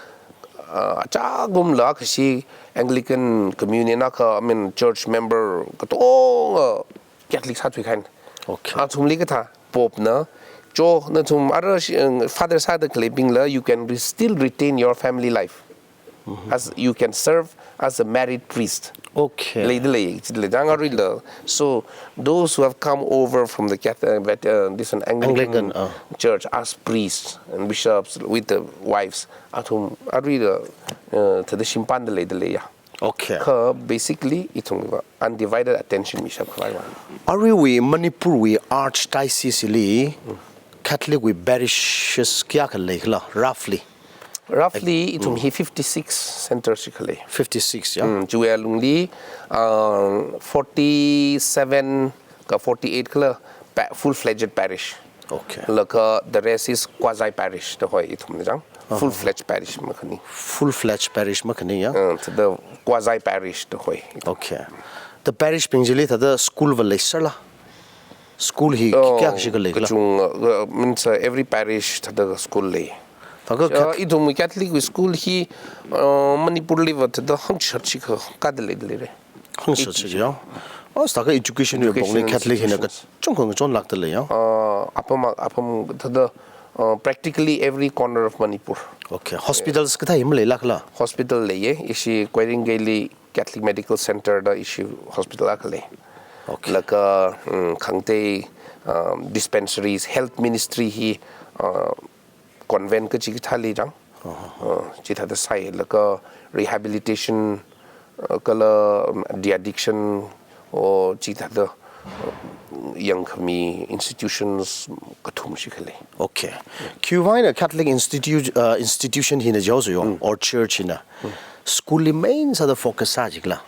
uh, achakumla kashi Anglican Communion akha, I mean, church member katonga Catholic sāthuikahaina. Okay. Athumli kathā, Pope na, cho, nathum ara shi-, uh, father sāda khaleibingla, you can re-, still retain your family life. Mm-hmm. As you can serve as a married priest. Okay. Leida lei, chida lei, yang aruila. So, those who have come over from the Catholic, uh, this one, Anglican Anglican, uh. Church as priests and bishops with the wives, athum aruila, uh, thāda shimpanda leida lei ya. Okay. Kha basically, ithum va undivided attention mishap khavai va. Aruiwui Manipurwui Archdiocese li Mm. Catholic wui parishes kayākha leikhala, roughly? Roughly, ithum Mm. hi fifty-six centers chi khalei. Fifty-six, ya? Mm, chiwui alungli, um, forty-seven ka forty-eight khala pa-, full-fledged parish. Okay. Laga the rest is quasi-parish, da hoi ithumna, yang? Uh-huh. Full-fledged parish makhani. Full-fledged parish makhani, ya? Uh, thāda quasi-parish, da hoi. Okay. The parish bing chili thāda school va leisāla? School hi Oh, kayākha shikha leikhala? Kachung, uh, means, uh, every parish thāda school lei. Thākha Uh, Cath- ithum Catholic wui school hi, uh, Manipur li va thāda hangchishat shikha kada leida leira. Hangchishat shikha ya? Oh, thākha education wui Education pongli Catholic hina institutions. Kachungkha ngachonlākda lei ya? Uh, apam, apam thāda, uh, practically every corner of Manipur. Okay. Hospitals kathā hi maleilākhala? Hospital leiya, ishi Koirengei li Catholic Medical Center da ishi hospital akha lei. Okay. Laga, mm, khangatei, um, dispensaries, health ministry hi, uh, convent kachikathāli, yang. Uh-huh. Uh, chithāda sāi, laga rehabilitation, uh, kala, um, de-addiction, or chithāda, uh, yangkhami institutions kathum shikha lei. Okay. Khiwui vang eina Catholic institu-, uh, institution hina jihaosa yo, Mm. or church hina. Mm. School li main sāda focus sā jikhala?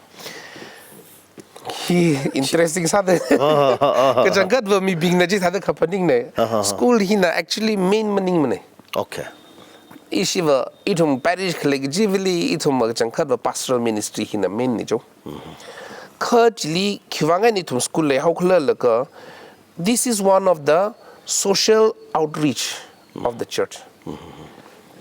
Hi interesting sāda. Ah, ah, ah, ah. Kachangkhat va mibingna chithāda kaphaningna. Ah, ah, ah. School hina actually main maningmana. Okay. Ishi va ithum parish khalei kajivali ithum va kachangkhat va pastoral ministry hina main na jo. Mm-hmm. Kha chili khiwui vang eina ithum school leihaokhala laga, this is one of the social outreach of the church. Mm-hmm.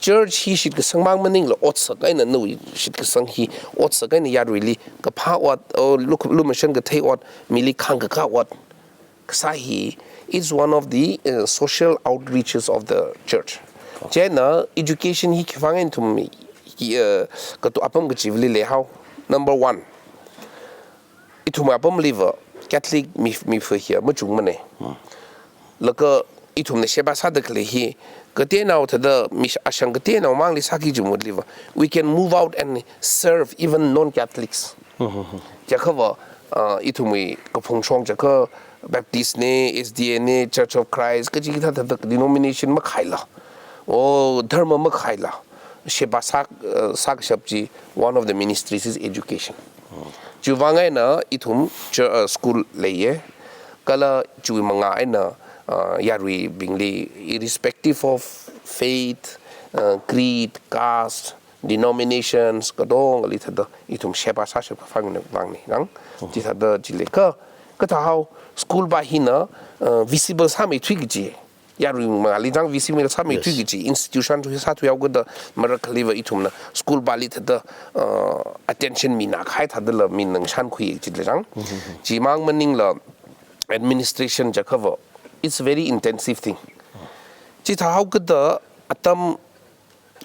Church hi shitkasang mang maningla otsak eina nawui shitkasang hi otsak eina yaruili kaphā ot, o, luk-, lumashan kathei ot, mili khāngkakā ot. Kasā hi is one of the uh, social outreaches of the church. Chieina education hi khivang ithum hi uh, katu apam kachivali leihao. Number one, ithum apamliva Catholic mi mi fa hi machungmane. Laga ithumna sheba sāda khalei hi kateonao thāda mi ashang kateonao mangli sāki jumut liva, we can move out and serve even non-Catholics. Chiakhava uh, ithumwui kaphungshong chiakha Baptist ne, S D A ne, Church of Christ, kachi kathā thāda denomination makhaila, o dharma makhaila, sheba sā uh, sākashap chi, one of the ministries is education. Chiwuivang eina ithum chur- uh, school leiye, kala chiwui mangā eina uh, yaruibingli, irrespective of faith, uh, creed, caste, denominations katongali thāda ithum sheba sāshap khavang eina vangni, nang. Chithāda chili kha, kathāhao school va hina uh, visible sāmeithui kaji, yarui mangāli chang visible sāmeithui kaji institution thu sāthuihaokada, marakkhaliva ithumna school vali thāda uh, attention mina kahai thādala mi nang shankhui chila chang. Chimang maningla administration chiakhava, it's a very intensive thing. Chithāhaokada atam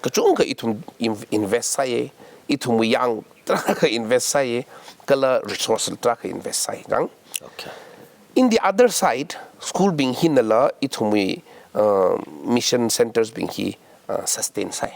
kachungkha ithum in- invest sāye, ithum yang tarākha invest sāye, kala resource tarākha invest sāye, chang. Okay. In the other side, school bing hinala ithumwui uh, mission centres bing hi uh, sustain sāi.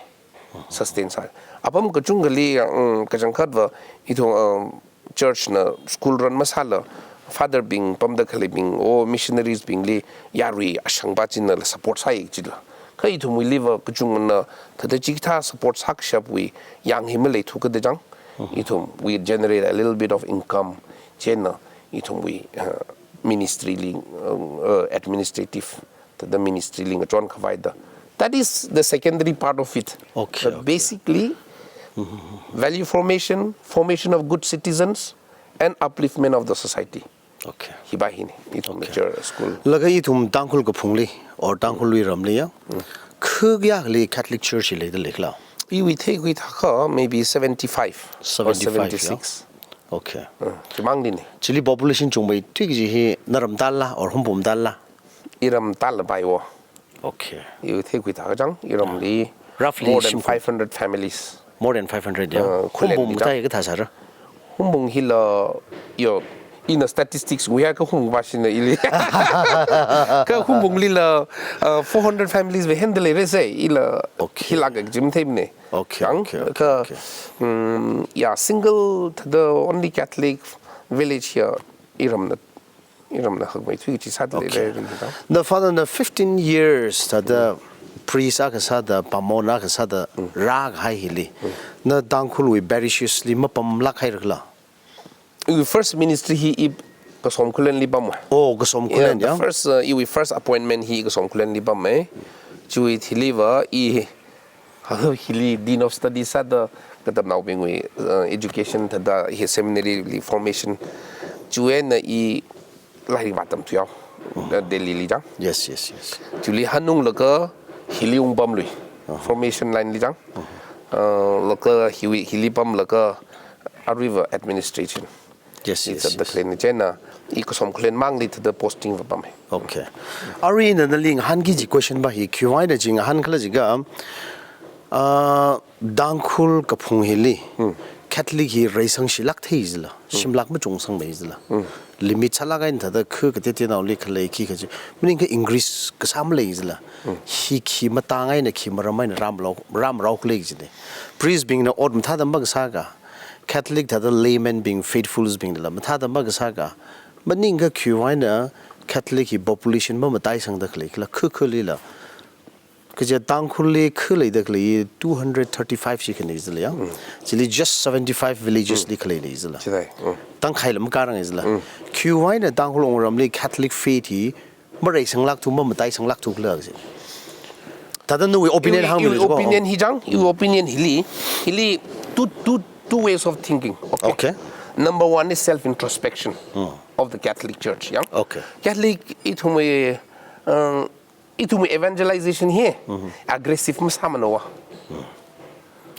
Sustain sāi. Apam kachungkhali, um, kachangkhatva ithum um, church na school run masāla, father bing, pamda khaleibing, o missionaries bingli yarui ashangva chinala support sāi chila. Kha ithumwuiliva kachungana thāda chikathā support sākashapwui yang hi maleithu kada chang. Ithum, we generate a little bit of income. Chieina ithumwui uh, ministry li, uh, uh, administrative, thāda ministry li ngachon khavaida. That is the secondary part of it. Okay, But okay. Basically, value formation, formation of good citizens, and upliftment of the society. Okay. Hiva hini, ithum Okay. Church school. Laga ithum Tangkhul kaphungli, or Tangkhulwui ramli ya, khayākhali Catholic Church hi leida leikhala? Iwui theikhui thākha, maybe seventy-five or Seventy-five, seventy-six. Okay. Uh, chimang dini. Chili population chungmeithui kaji hi naram tala or Hungpung tala? Iram tala bai wo. Okay. Iwui theikhui thākha chang, iramli Roughly more than shimkhur. five hundred families. More than five hundred ya. Uh, Khullen Hungpung ni kathā kathā sāra? Hungpung hila, yo, ina statistics nguya kha Hungpung vashina ili. Kha Hungpunglila uh, four hundred families va hendale rese ila. Okay. Hila ka jim themne. Okay, Chang, okay, okay, kha, okay. Um, yeah, single, the only Catholic village here, iramna, iramna hakmeithui chi sāda Okay. Leida. Na Father na fifteen years thāda priest akha sāda, pamon akha sāda rākahai hili, na Tangkhulwui parishes li mapamlāk hairakhala? Iwui first ministry hi i Kasom Khullenli pam. Oh, Kasom Khullen, The ya? First, uh, iwui first appointment hi Kasom Khullenli pam. Chiwui thiliva i hili Dean of Studies sāda katamnaobingwui uh, education thāda hi seminary li formation. Chiwui eina i lairik vātamthuihao. Uh, Delhi li chang. Yes, yes, yes. Chili hanunglaga hili ungpamlui. Formation line li chang. Uh, laga hiwui, hili pamlaga aruiva administration. Yes, yes, It's at the yes. Khullen chieina, i Kasom Khullen mangli thāda posting va pam. Okay. Arui ina nali ngahānki kaji question va hi khiwui eina chi ngahānkhala jiakha, ah, Tangkhul kaphung hili Catholic hi reisangshilāk thei jila, shimlāk machungsangmei jila. Limit sālāk eina thāda kha kateonaoli khalei khi kaji, maningakha increase kasā malei jila. Hi khi matang eina, khi maram eina ramrao, ramrao khalei jine. Priest bingna ot mathāda makasā ka, Catholic thāda laymen bing, faithfuls bingla mathāda makasā ka, maningakha khiwui eina Catholic hi population mamataisangda khalei khala, kha khalila. Kaja Tangkhulli khalei da khalei two hundred thirty-five chi khalei jila ya. Chili just seventy-five villages li khalei lei jila. Chithāi. Mm. Tangkhai lam karang jila. Khiwui eina Tangkhul wungramli Catholic faith hi mareisanglākthu, mamataisanglākthu khala kaji. Thāda nawui opinion hāngmilu. Iwui opinion hi chang, iwui opinion hili, hili two, two, two ways of thinking. Okay. Okay. Number one is self introspection of the Catholic Church. Yeah. Okay. Catholic ithumwui, um, ithumwui evangelization hi aggressive masāmana wa.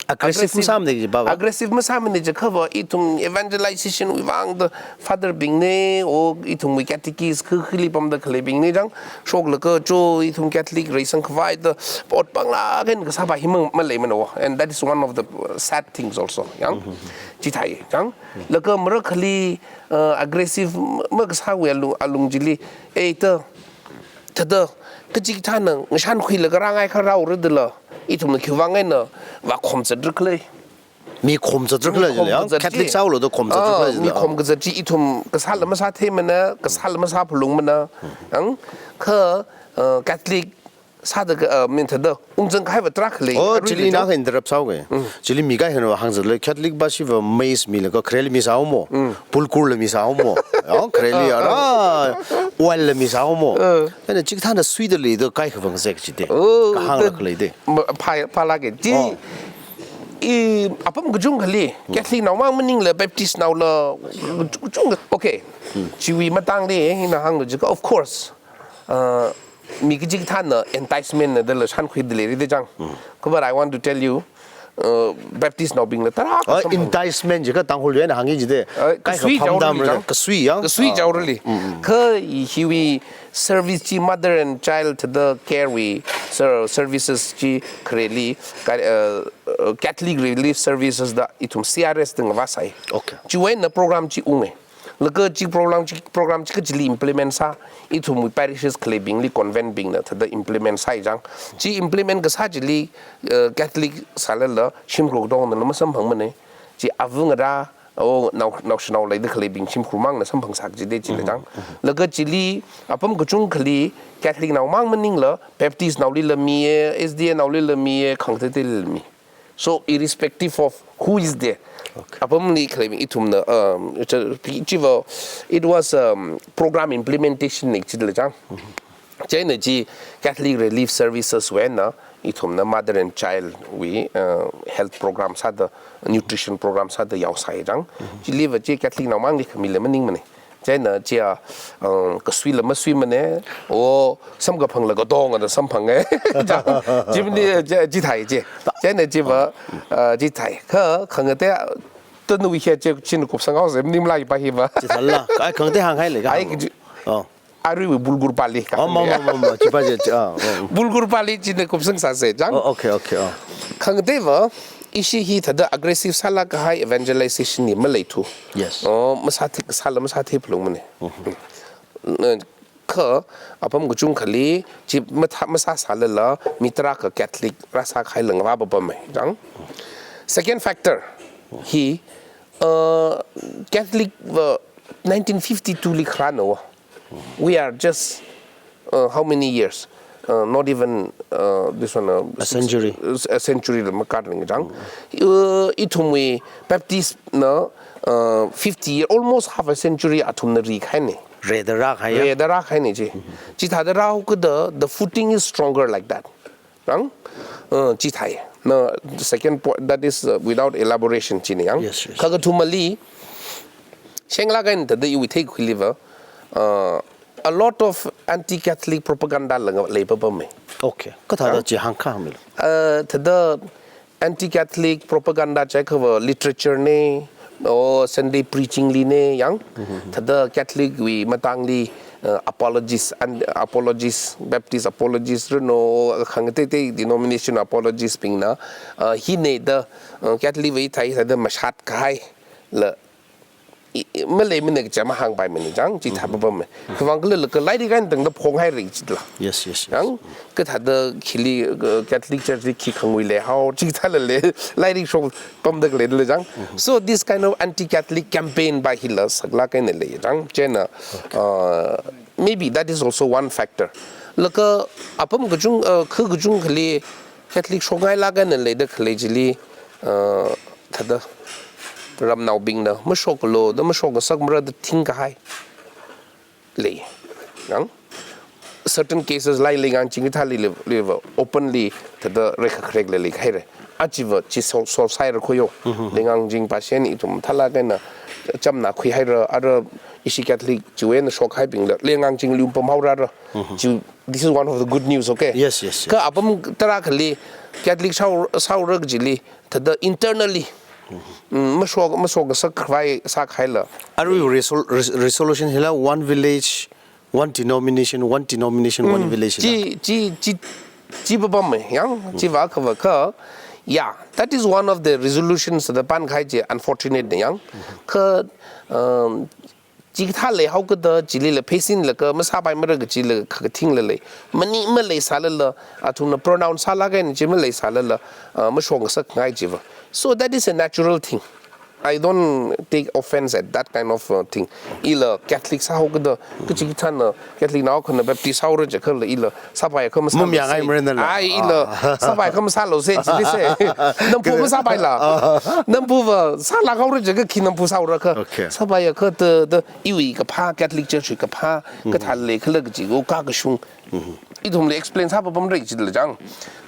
Aggressive masāmane ji, Baba. Aggressive masāmane ji, kha va ithum evangelization wui vang da father bing ne, o ithumwui catechist khi khili pamda khaleibing ne jang, shoklaga cho ithum Catholic reisang khavai da, ot panglāk eina kasā pa hi mang maleimana wo. And that is one of the, uh, sad things also, yang. Chithāi, jang. Laga marakhali, uh, aggressive makasāwui alung, alung chili, eh, ta, thāda, kachikathāna ngashan khuilaga rāngai kha rāura dala, ithumna khiwui vang eina vākhom zatrakhala. Mi khom zatrakhala jila, khom zatrak Catholic chi. Sāhaolu da khom zatrakhala, ah, jila. Mi khom kazat chi ithum kasāla masātheimana, kasāla masāphalungmana, ang kha, uh, Catholic sāda ka, uh, min thāda, ungzang kahai va tarākha lei. Oh, arui chili lei na jang. Kha interrupt sāuge. Mm. Chili mi kaikhana va hāngzatle, Catholic pa chi va maize milaga khareli misāhaomo. Mm. Bulgurla misāhaomo. Oh, khareli ara oil la misāhaomo. Uh. Ana chikathāna suida leida kaikha vāngzek chide. Oh, kahāngla da khalei de. Ma, pha, phalāke. Chi, oh. I, apam kachungkhali, Catholic nao mang maningla, Baptist naola, kachung, okay. Hmm. Chiwui matangli, ina hānglu jiakha, of course, uh, mi kachikathāna enticement na dala shankhuida leira de jang. Hmm. Kha but I want to tell you, uh, Baptist naobingla tarākha, oh, samphang. Enticement jiakha Tangkhul eina hāngki jide. Uh, kaikha kasui phamdam jaorali re, jang. Kasui yang. Kasui, ah, jaorali. Mm, mm. Kha i hiwui service chi mother and child thāda care wui ser-, services chi khareli, ka-, uh, uh, Catholic Relief Services da ithum C R S da ngavāsai. Okay. Chiwui eina program chi unge. Laga chi program chi, program chi kachili implement sā, ithumwui parishes khaleibingli convent bingna thāda implement sāi jang. Chi implement kasā chili, uh, Catholic sālala shimkhur katongna masamphangmane. Chi avunga ra, oh, nao, naoshinao leida khaleibing shimkhur mangna samphangsā kajide chila jang. Mhm, mhm. Laga chili, apam kachungkhali, Catholic nao mang maningla, Baptist naolila miye, S D A naolila miye, khangateiteilila mi. So, irrespective of who is there, okay, apamli khaleibing ithumna, um, it's a, chi va, it was, um, program implementation ne chila jang. Mhm. Chieina chi Catholic Relief Services wui eina ithumna mother and child wui, uh, health program sāda, nutrition program sāda yaosai jang. Mhm. Chili va chi Catholic nao mangli khamila maningmane. Chieina chi a, uh, kasuila masuimane, o samkaphangla katongana samphange. Jang, chimni, chi, chithāi chi. Chieina chi va, uh, chithāi. Kha, khangatei, tanu hi chi, china kupsanghaosa, maningmala pa hi va. Chithāla, ai khangatei hānghaile ka. Ai, hāng. Chi, oh. Aruiwui bulgur pali ka. Oh, ma, ma, ma, ma, chi pa chi, chi, ah, oh. Bulgur pali china kupsangsāsa jang. Oh, okay, okay, oh. Khangatei va, ishi hi thāda aggressive sālāk kahai evangelization hi maleithu. Yes. Oh, masāthei, sāla masātheiphalungmane. Mhm. Na, kha, apam kachungkhali, chi mathā, masāsālala, mi tarākha Catholic rāsā kahaila ngavāpapame jang. Second factor, hi, uh, Catholic va nineteen fifty-two li kharāna wo. We are just, uh, how many years? Uh, not even, uh, this one, uh, a century. A century la makatling jang. Uh, ithumwui Baptist na, uh, fifty year, almost half a century athumna rikahaine. Rida rākahai ya? Rida rākahaine chi. Chithāda rāhaokida, the footing is stronger like that. Rang? Uh, chithāi. Na, second point, that is, uh, without elaboration chine yang. Yes, yes. Kha kathumali, shenglāk eina thāda iwui theikhuili va, uh, a lot of anti-Catholic propaganda la leipapame. Okay. Kathāda, huh? Chi hāngkha hāngmilu. Uh, thāda anti-Catholic propaganda jiakha va literature ne, o Sunday preaching li ne yang, mhm, thāda Catholic wui matangli, uh, apologists, and apologists, Baptist apologists, rino, khangateitei denomination apologists bingna, uh, hine da, uh, Catholic wui thāi thāda mashat kahaila, i, i, maleimane kaja mahāngpaimane jang, chithāpapame. Khiwuivang khala laga lairik eina tangda phonghaira chila. Yes, yes, yes. Jang, kathāda khili, uh, Catholic Church li khi khangui leihao, chithālale, lairik shok pamda khalei dala jang. Mhm. So this kind of anti-Catholic campaign pa hila saklāk eina lei jang. Chieina, okay, uh, maybe that is also one factor. Laga apam kachung, uh, kha kachungkhali Catholic shokngailāk eina leida khalei chili, uh, thāda ramnaobingna mashoklu da mashokngasakmara da thingkahai lei. Yang certain cases laili ngang chingthāli le, le va openly thāda reikha kharek le leikahaire. Achi va chi sol, sol saira khoyo. Mhm. Leingang jing pa shen ithum thālāk eina chamna khuihaira, ara ishi Catholic chiwui eina shokhaibingla, lengang chingli pamhaorara. Chi, this is one of the good news, okay? Yes, yes, yes. Kha apam tarākhali Catholic sāhaora, sāhaora kajili, thāda internally, mm, mashok, mashokngasak khavai sākahaila. Arui resol-, res-, resolution hila one village, one denomination, one denomination, one village hila. Chi, chi, chi, chi papam e, yang, chi vākhavā kha. Yeah, that is one of the resolutions thāda pankahai chi, unfortunate ne, yang. Kha, um, chikathā leihaokida, chilila pheisinlaga masāpaimara kajila kakathingla lei. Mani maleisālala, athumna pronounce sālāk eina chi maleisālala, uh, mashokngasakngai chiva. So that is a natural thing. I don't take offense at that kind of, uh, thing. Ila Catholic sāhaokida, kachikathāna, Catholic nao akhana Baptist sāhaora jiakhala ila sāpaiakha masālu. Mumyangai se. Mrena la. Ai, ila, ah, sāpaiakha masālu se, chili se. Namphu masāpaila. Ah. Namphuva sālākhaora jiakha khi namphu sāhaora kha. Okay. Sāpaiakha da, da, iwui kaphā, Catholic Church wui kaphā, kathā leikhala kaji, o kakashung. Ithumli explain sāpapamra kajila chang.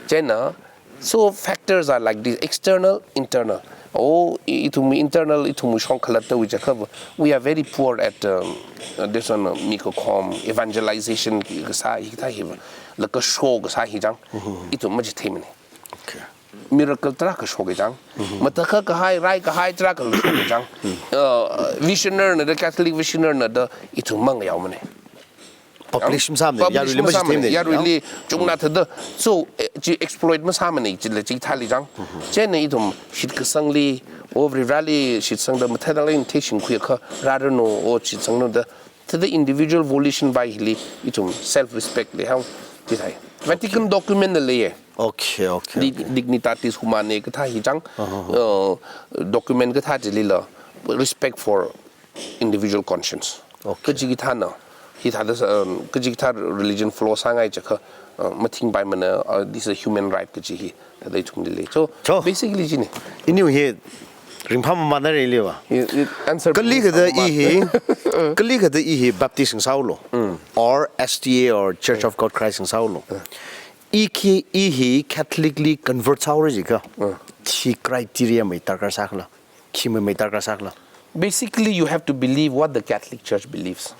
Chieina, so factors are like this, external, internal. Oh, i-, ithum internal, ithum shongkhalattawui jiakha, we are very poor at, um, uh, this one, uh, mikakhom, evangelization kasā hikathā hiva. Laga show kasā hi chang. Ithum machitheimane. Okay. Miracle tarākha shoka chang. Matakhak kahai, rai kahai tarākha shoka chang. Uh, visioner na da, Catholic visioner na da, ithum mangayaomane. Publish masāmane, Publish yaruili masāmane, machitheimane. yaruili chungna thāda. So, eh, chi exploit masāmane, chila chithāli chang. Chieina ithum shitkasangli, o Varivarāli shitsangda mathāda lei theishingkhuiakha, rāranu, o shitsangnu da. Thāda individual volition vai hili, ithum self respect leihao, chithāi. Vatican document na leiye. Okay, okay, Dig-, okay. Dignitatis Humanae kathā hi chang. Uh, document kathā chilila, respect for individual conscience. Okay. Kachikathāna, hithāda, um, kachikathā religion follow sāngai jiakha, uh, mathingpaimana, uh, this is a human right kaji hi, thāda ithumli lei. So, So, basically chine. Iniu hi ringphāmamana rili va. It, it answer Kali khada i hi, kali khada i hi Baptist ngasāhaolu, or S D A or Church of God Christ ngasāhaolu. I khi, i hi Catholic li convert sāhaora jiakha, khi criteria mei darkar sākhala, khi mei mei darkar sākhala. Basically, you have to believe what the Catholic Church believes.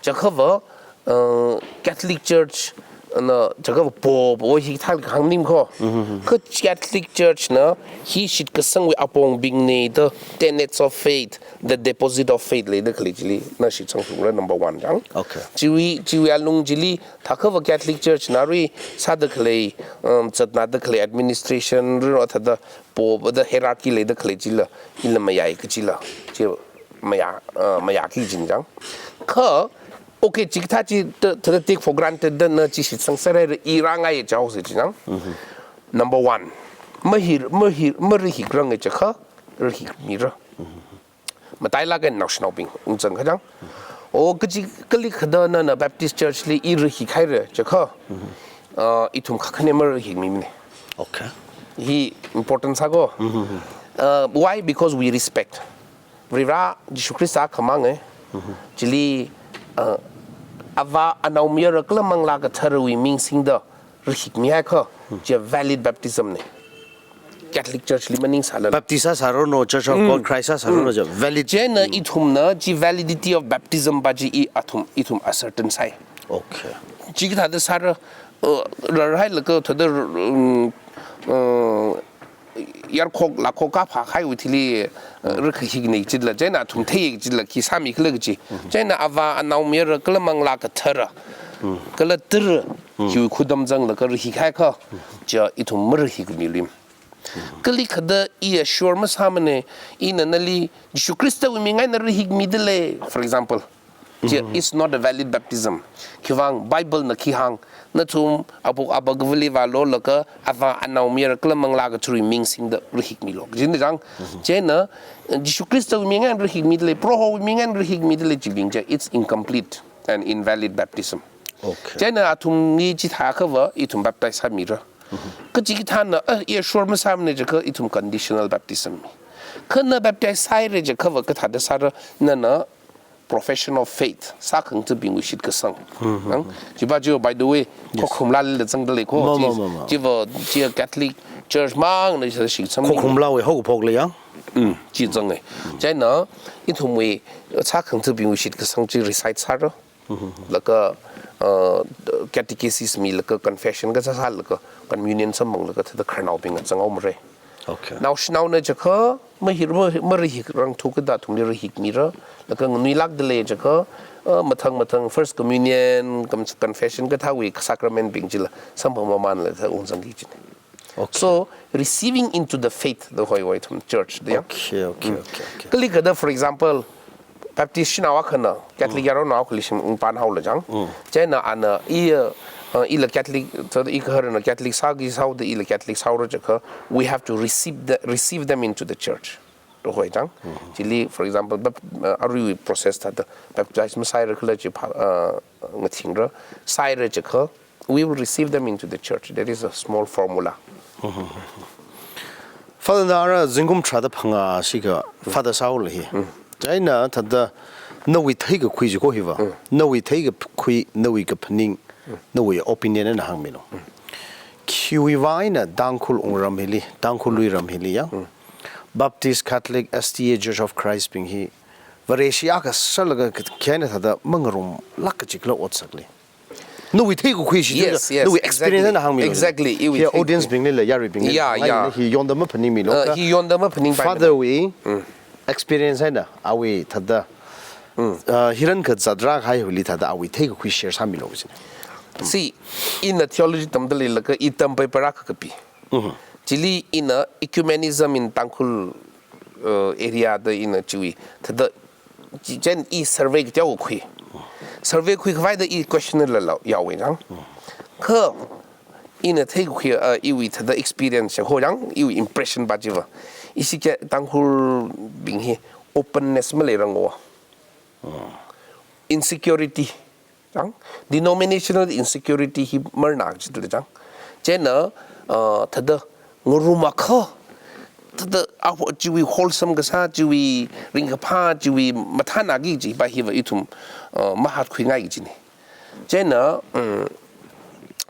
Jiakhava, uh, Catholic Church na, jiakhava Pope o hithāli hāngnim kho. Kha Catholic Church na hi shitkasangwui apongbingna da, tenets of faith, the deposit of faith leida khalei chili na shitsangthura, number one chang. Okay. Chiwui, chiwui alung chili, thākhava Catholic Church na arui sāda khalei, um, zatnada khalei administration, ro thāda Pope da hierarchy leida khalei chila, ila mayai kachila, chi maya, uh, mayaki jin chang. Kha, okay, chikathā chi ta, ta, ta take for granted da na chi shitsangserhaira, i rāngai jihaosa chi chang. Number one, mahir, mahir, marahikrangai jiakha, rahikmira. Matailāk eina naoshinaobing ungzang kachang. O kaji kali khada nana Baptist Church li i rahikhaira jiakha, uh, ithum khakhane marahikmimane. Okay. Hi important sāko. Uh, why? Because we respect. Varivarā Jishu Khrista khamang e. Chili, uh, Avā, Anaomayara kala Manglā Katharawui ming singda rahikmihaiakha, chi valid baptism ne. Catholic Church li maningsālala. Baptist sāsāranu, Church of God Christ sāsāranu, chi valid. Chieina ithumna chi validity of baptism pa chi i athum, ithum ascertain sāi. Okay. Chikathāda sāra, uh, rarhailaga thāda, um, uh, yarkhok lakhok kaphā kahaiwui thili, uh, rahikne chila, chieina athum thei chila khi sāmikhala kaji. Chieina Avā, Anaomayara kala Manglā Kathara, kala Tara, chiwui khudam zanglaga rahikhaiakha, chi ithum marahikmiluim. Kali khada i assure masāmane, ina nali Jishu Khristawui ming eina rahikmidalei, for example. Chi is not a valid baptism. Khiwuivang Bible na khi hāng, nathum apok apakavali vālolaga Avā, Anaomayara kala Manglā Katharawui ming singda rahikmilo. Kajina chang, chieina, Jishu Khristawui ming eina rahikmidalei, Prohowui ming eina rahikmidalei chibing chi, it's incomplete and invalid baptism. Okay. Chieina athumli chithākhava, ithum baptize sāmira. Kachikathāna, eh, i assure masāmane jiakha ithum conditional baptism mi. Kha na baptize sāhaira jiakhava kathāda sāra, nana profession of faith, sākhangatha̱bingwui shitkasang. Nang, chiva chi, by the way, Yes. Khokharum lila zangda lei ko, Ma, ma, chi, ma, ma. chiva, chi Catholic Church mangna shitsang. Khokharum lawui haokaphok lei yang? Mm, chi zanga. Chieina, ithumwui, sākhangatha̱bingwui shitkasang chi recite sāra. Laga, uh, catechesis milaga confession kasā sālaga communion samphanglaga thāda khararnaobing zanghaomara. Okay. Naoshinaona jiakha, mahir, ma, marahik rangthu kada athumli rahikmira. Laga nganuilākda lei jiakha, uh, mathang mathang first communion, com-, confession kathāwui sacrament bing chila samphang mamānlaga ungzangki kajina. Okay. So, receiving into the faith, the hoihoi ithum church da yang. Okay, okay, okay, okay. Kali kada, for example, Baptist shanao akhana, Catholic yaronao akhali shim ungpān haola chang. Chieina ana, i, uh, ila Catholic, so i kaharana Catholic sāki sāhaoda ila Catholic sāhaora jiakha, we have to receive the, receive them into the church. Da hoi chang. Chili, for example, bap-, uh, aruiwui process thāda baptize masāhaira khala chi pha, uh, ngathingra, sāhaira jiakha, we will receive them into the church. That is a small formula. Father, nara zingkum tharāda phangā shikha Father sāhaola hi. Chieina thāda nawui theikakhui chi ko hiva. Nawui theikakhui, nawui kaphaning, nawui opinion na hāngmilu. Khiwui vang eina Tangkhul wungram hili, Tangkhul luiram hili yang, Baptist, Catholic, S D A, Church of Christ bing hi Vareshi akha sālaga khayana thāda mangarumlāk kachikla ot sākli. Nawui theikakhui chi, Yes, yes, nawui experience exactly. na hāngmilu. Exactly, iwui Hi theikakhui. audience bingli le, yaruibingli Yeah, le, yeah. hi yonda maphaningmilu Uh, ka. hi yonda maphaningpaimana. Father wui experience eina, awui thāda, uh, hirankha zatrā kahai hili thāda, awui theikakhui share sāmilu kajina. See, ina theology tamda leilaga, i tampai parak kapi. Chili ina ecumenism in Tangkhul, uh, area da ina chiwui. Thāda, chi-, chieina i survey kateokha khui. Survey khuikhavai da i questionnaire la lau, yaowei chang. Kha ina theikakhui, uh, iwui thāda experience ho chang, iwui impression va chiva. Ishi kha Tangkhulbing hi openness maleirang o. Insecurity. Chang, denominational insecurity hi marna kajila chang. Chieina, uh, thāda ngarum akha, thāda a ho-, chiwui wholesome kasā, chiwui ringkaphā, chiwui mathānaki kaji pa hiva ithum, uh, mahatkhuingai kajina. Chieina, um,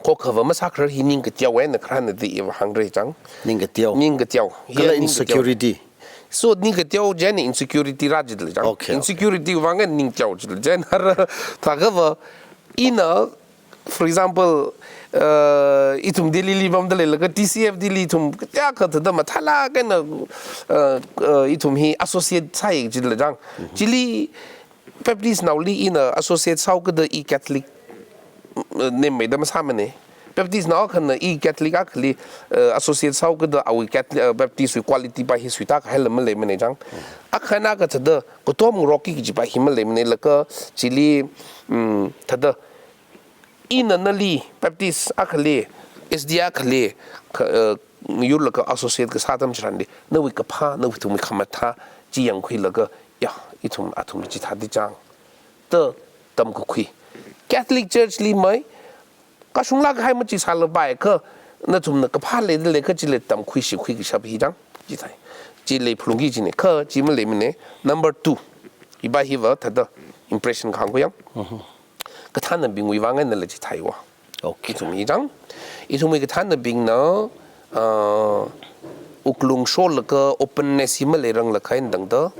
khokhava masākharar hi ningkateo eina kharāna da iva hāngra chang. Ningkateo. Ningkateo. Hi Kala ningkateo. insecurity. So, ningkateo chieina insecurity rā jidalei chang. Okay, okay. Insecurity vang eina ningteo jidalei chang. Ara thākhava, ina, for example, uh, ithum Delhi li pamda leilaga T C F Delhi ithum kateokha thāda mathālāk eina, uh, uh, ithum hi associate sāya jidalei chang. Chili Baptist naoli ina associate sāhaokida i Catholic, mm, nemmeida masāmana. Baptist nao akhana i Catholic akhali, eh, associate sāhaokida awui Catholic, eh, Baptist wui quality pa hi suita kahaila maleimana chang. Akhana kathāda katom ngarokki kaji pa hi maleimana laga chili, mm, thāda ina nali Baptist akhali, S D A akhali, kha, eh, yurlaga associate kasā atam chitharanli, nawui kaphā, nawui ithumwui khamathā, chi yangkhuilaga, ya, ithum, athum chithāda chang. Da tamkakhui. Catholic Church li mai, kashunglāk kahai machi sālapai kha, nathumna kaphā leida leiakha chili tamkhui shikhui kashap hi chang, chithai. Chili phalungki kajina, kha, chi maleimana, number two. Hi pa hiva, thāda impression kahāng kho yang. Kathānabingwui vang einala chithaiwa. Okay. Ithum hi chang. Ithumwui kathānabingna, ah, wuklung sholaga openness hi maleirang lakha eina tangda.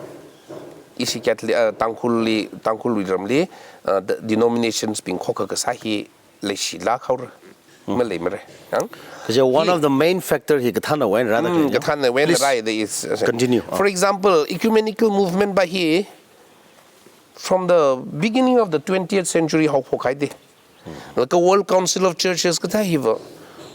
Ishi Catholic, ah, Tangkhulli, Tangkhulwui ramli, ah, the denominations bing khokha kasā hi leishilāk haora. Maleimara. Yang? Kaja one Hi- of the main factor hi kathānawui eina rāda Mm, khalei, kathānawui eina Please rāda is, uh, continue. For example, ecumenical movement pa hi, from the beginning of the twentieth century haophok haida. Laga World Council of Churches kathā hiva.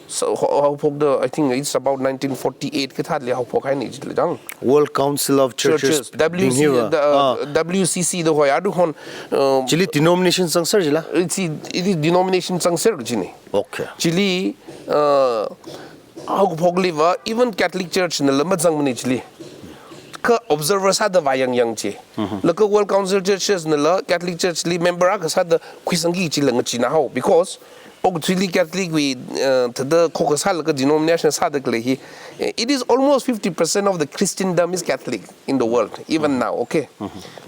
So, hao-, haophokda, I think it's about nineteen forty-eight kathāli haophok haina jidalei chang. World Council of Churches, Churches, W C, bing hiva. the, uh, Ah. W C C da hoi, aruihon, uh, Chili denomination zangser jila? It's, it is denomination zangser kajina. Okay. Chili, uh, haokaphokliva, even Catholic Church nala mazangmana chili. Kha observer sāda vāyang yang chi. Laga World Council Churches nala Catholic Church li member akha sāda khuisangki chila ngacheenā hao. Because okathuili Catholic wui, uh, thāda khokkha sālaga denomination sāda khalei hi, eh, it is almost fifty percent of the Christendom is Catholic in the world, even now, okay?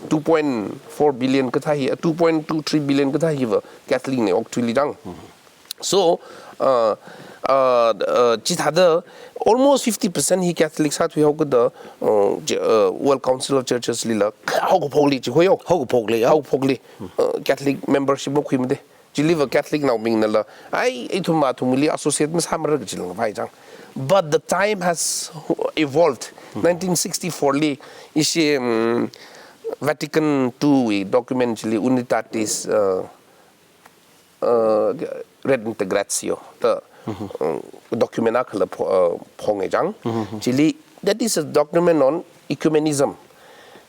Two point four billion kathā hi, uh, two point two three billion kathā hiva Catholic na okathuili chang. So, uh, uh, uh, chithāda almost fifty percent hi Catholic sāthuihaokida, uh, j-, uh, World Council of Churches lila, haokaphokli chi khoyo. Haokaphokli, ya? Haokaphokli, uh, Catholic membership makhuimade. Chiliva Catholic naobingnala, ai, ithum athumli associate masāmara kaji langvai chang. But the time has evolved. Nineteen sixty-four li, ishi, um, Vatican two wui document chili Unitatis, uh, uh, Redintegratio, the, um, document akhala pho-, uh, phongei chang. Chili, that is a document on ecumenism.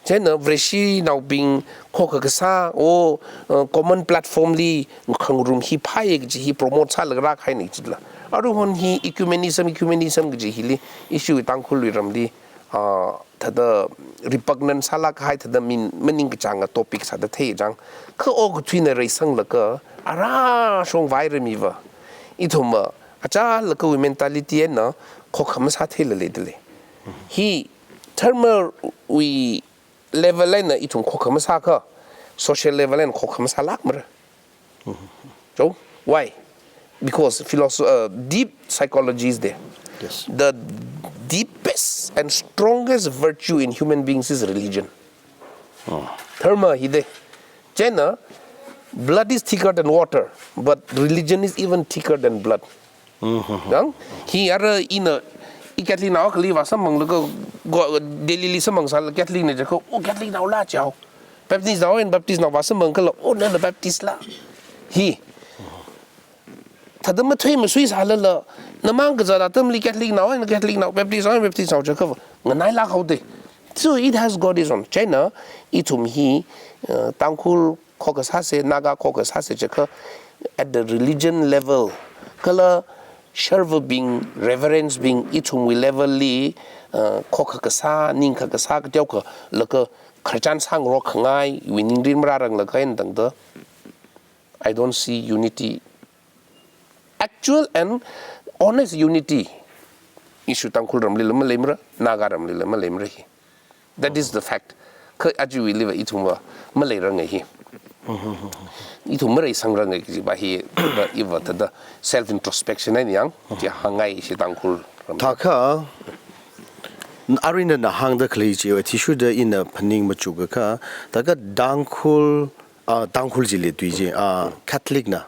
Chieina Vareshi naobing khokkha kasā, o, uh, common platform li khangarum hi phāya kaji hi promote sālaga rākahaina chila. Aruihon hi ecumenism, ecumenism kaji hili issue Tangkhulwui ramli, uh, thāda repugnant sālāk kahai, thāda min maningkachānga topic sāda thei chang. Kha okathuina reisanglaga, ara shongvai ramiva, ithumva, achālakha wui mentality eina, khokkha masātheila leidalei. Hi, dharma wui level eina ithum khokkha masākha, social level eina khokkha masālākmara. So, why? Because philosoph-, uh, deep psychology is there. Yes. The deepest and strongest virtue in human beings is religion. Dharma hi de. Chieina, blood is thicker than water, but religion is even thicker than blood. Yang, hi ara ina, i Catholic nao akhali vāsamphanglaga, go, Delhi li samphang sāla Catholic na jiakha, o Catholic naola jiao. Baptist nao eina Baptist nao vāsamphang kala, o nala Baptist la. Hi. Thāda mathui masui sālala, namang kazat atamli Catholic nao eina Catholic nao, Baptist nao eina Baptist nao jiakha, nganailāk haode. So it has got its own. Chieina, ithum hi, uh, Tangkhul khokkha sāsa, Naga khokkha sāsa jiakha, at the religion level, kala sharvabing, reverends bing, ithumwui level li, uh, khokkha kasā, ningkha kasā kateokha, laga khararchan sāngarok khangai, wui ningrin marāranglakha eina tangda, I don't see unity, actual and honest unity. Issue Tangkhul ramlila maleimara, Naga ramlila maleimara hi. That is the fact. Kha aja wuiliva ithumva maleiranga hi. Ithum mareisangranga kajiva hi, iva thāda self introspection eina yang, chi hāngngai ishi Tangkhul ram. Thākha, arui nana hāngda khalei chi, athishurda ina phaning machukakha, thākha Tangkhul, ah, Tangkhul chili tui chi, ah, Catholic na,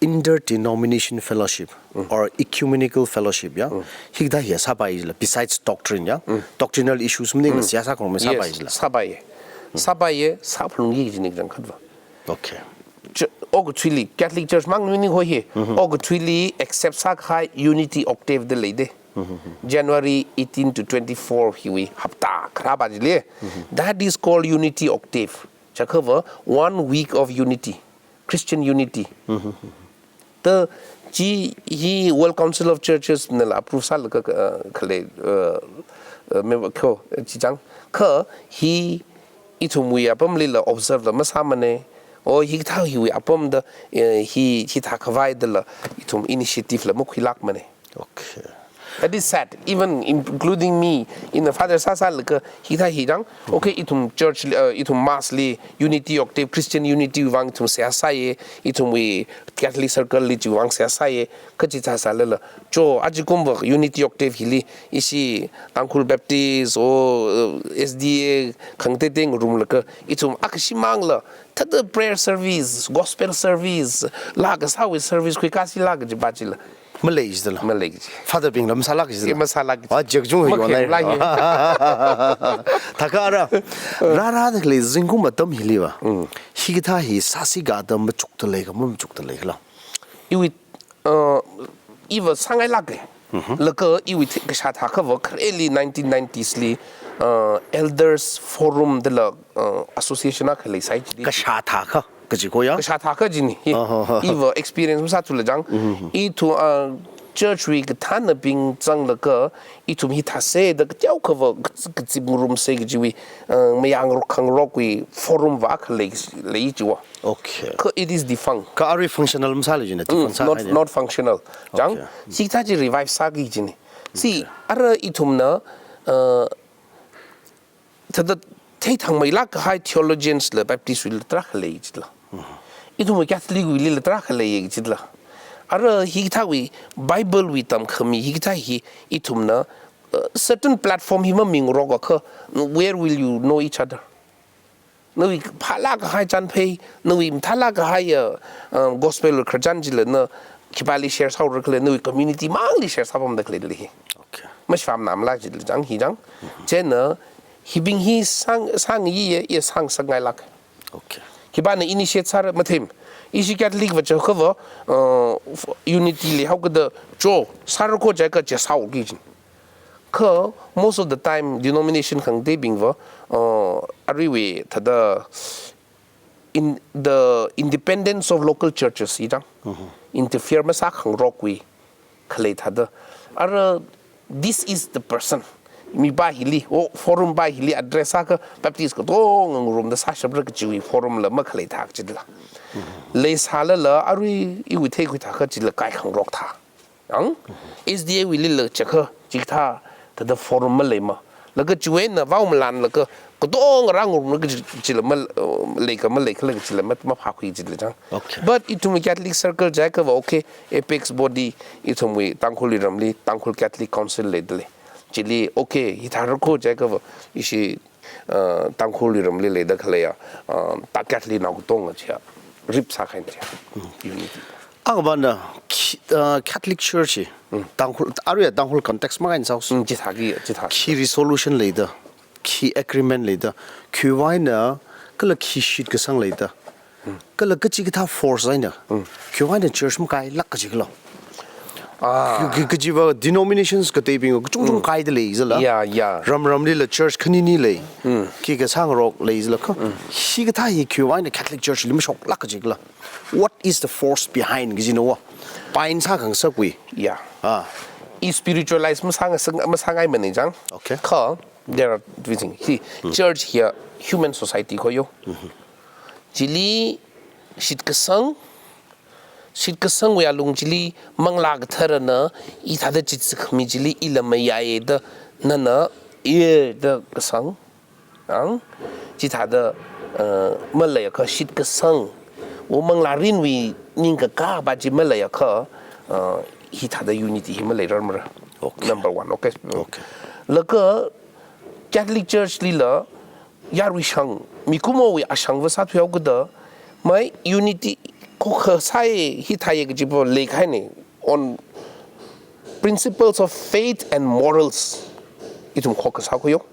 interdenomination fellowship or ecumenical fellowship, ya? Hikathā hi sāpaila, besides doctrine, ya? Doctrinal issues maningla seihā sākharum sāpaila. Yes, sāpaiya. Sāpaiya, sāphalungki kajina kachangkhatva. Okay. Ch-, okathuili, Catholic Church mang maning hoi hi. Okathuili accept sākahai Unity Octave da leide. January eighteen to twenty-four hiwui hapta kharāva chili. That is called Unity Octave. Jiakhava, one week of unity, Christian unity. Ta chi hi World Council of Churches nala approve sālaga, uh, khalei, uh, uh, me kho, uh, chi chang. Kha hi ithumwui apamlila observe la masāmana. O hikathā hiwui apam da, uh, hi, hithā khavai dala ithum initiative la makhuilākmana. Okay. That is sad. Even including me, ina father sāsālaga hithā hi chang. Okay, ithum church li, uh, ithum mass li, Unity Octave, Christian unity vang ithum seihā sāya, ithumwui Catholic circle li chiwui vang seihā sāya, kha chithā sālala. Cho, ajakumva Unity Octave hili, ishi Tangkhul Baptist, o, uh, S D A, khangatei tei ngarumlaga, ithum akhashi mangla, thāda prayer service, gospel service, laa kasāwui service, khuikāsila kajiva chila. Malei jidala. Malei ji. Father bingla masālāk jidala. Ye masālāk ji. Ah, jek jung yo nai. Makhenglā ye. Thākha ara. Rārada khalei zingkum atam hiliva. Hikathā hi sāsi katam machukda leikha, mamachukda leikhala. Iwui, uh, iva sāngailāka. Laga iwui thi-, kashā thākhava khareli nineteen nineties li, uh, Elders Forum dala, uh, association akha leisai jidi. Kashā thākha. Kaji ko ya? Kashā thākha jini. Hi. Aha, aha. Iva experience masāthula chang. Ithum, uh, church wui kathānabing zanglaga ithum hithāsa da kateokha va kazip ngarumsa kajiwui, uh, mayang khangarokwui forum va khalei, lei chiwa. Okay. Kha it is defunct. Kha arui functional masāla jina, mm, defunct sā not, not functional. Chang, okay, hikathā chi revive sāki jina. See, okay, ara ithumna, uh, thāda theithangmeilāk kahai theologians la Baptist wuila tarākha lei jila. Ithumwui Catholic wuilila tarākha lei jila. Ara hikathāwui Bible wui tamkhami hikathā hi ithumna, uh, certain platform hi mamingarok akha, where will you know each other? Nawui phālāk kahai chānphei, nawui mathālāk kahai, uh, uh, gospel khararchan chila na khipāli share sāra khala, nawui community mangli share sāpamda khalei hi. Okay. Mashifamnamla jila chang hi chang. Chieina hibing hi sāng, sāngayi ye, ye sāngasakngailāk. Okay. Khipāna initiate sāra mathei. Ishi Catholic va chakha va, uh, f-, unity leihaokida cho, sāra kho jiakha chi sāoki jin. Kha most of the time denomination khangateibing va, uh, aruiwui thāda in the independence of local churches hi chang, interfere masākhangarokwui khalei thāda. Ara, this is the person. Mipā hili, o, forum pā hili address sākha Baptist katonga ngarumda sāshapra kajiwui forum la makhalei thā kajila. Leisālala, arui iwui theikhui thākha chila kaikhangarok thā. Ang, S D A wuilila chakha, chikathā, thāda forum maleima. Laga chiwui eina vao malanlaga, katonga rāngarumlaga chi-, chila ma, uh, leika maleikhala chila ma, maphākhui jila chang. Okay. But ithumwui Catholic circle jiakha va, okay, apex body, ithumwui Tangkhulwui ramli, Tangkhul Catholic Council leidalei. Chili, okay, hithāra kho jiakha va, ishi, uh, Tangkhulwui ramli leida khaleiya, uh, ta Catholic nao katonga chiya, rip sākhaina chiya, unity. Akha bana, khi-, uh, Catholic Church hi, Tangkhul, aruiya Tangkhul context makain saus. Mm, chithāki, chithā. Khi resolution leida, khi agreement leida, khiwui eina, kala khi shitkasang leida, kala kachikathā force eina, khiwui eina church makailāk kaji khala. Ah. Ka-, ka-, kajiva denominations kateibing kachungchung kaida lei jila. Yeah, yeah. Ram ramlila church khanini lei. Khi kasāngarok lei jila kha. Hikathā hi khiwui eina Catholic Church li mashoklāk kaji khala. What is the force behind kajina va? Bind sākhangasakwui. Yeah. Ah. I spiritualize masāngasak, masāngaimana chang. Okay. Kha, there are two things. Hi, church hiya human society kho yo. Chili shitkasang, shitkasangwui alung chili Manglā Katharana, i thāda chitsakhami chili ila mayāye da, nana, ye da kasang. Ang, chithāda, uh, maleiakha shitkasang, o manglārinwui ningkakā pā chi maleiakha, uh, hithāda unity hi maleirarmara. Okay. Number one, okay? Okay. Laga Catholic Church lila, yaruishang, mikumowui ashang va sāthuihaokida, mai unity khokkha sāi, hithāi kajiva leikahaina, on principles of faith and morals. Ithum khokkha sākhui yo.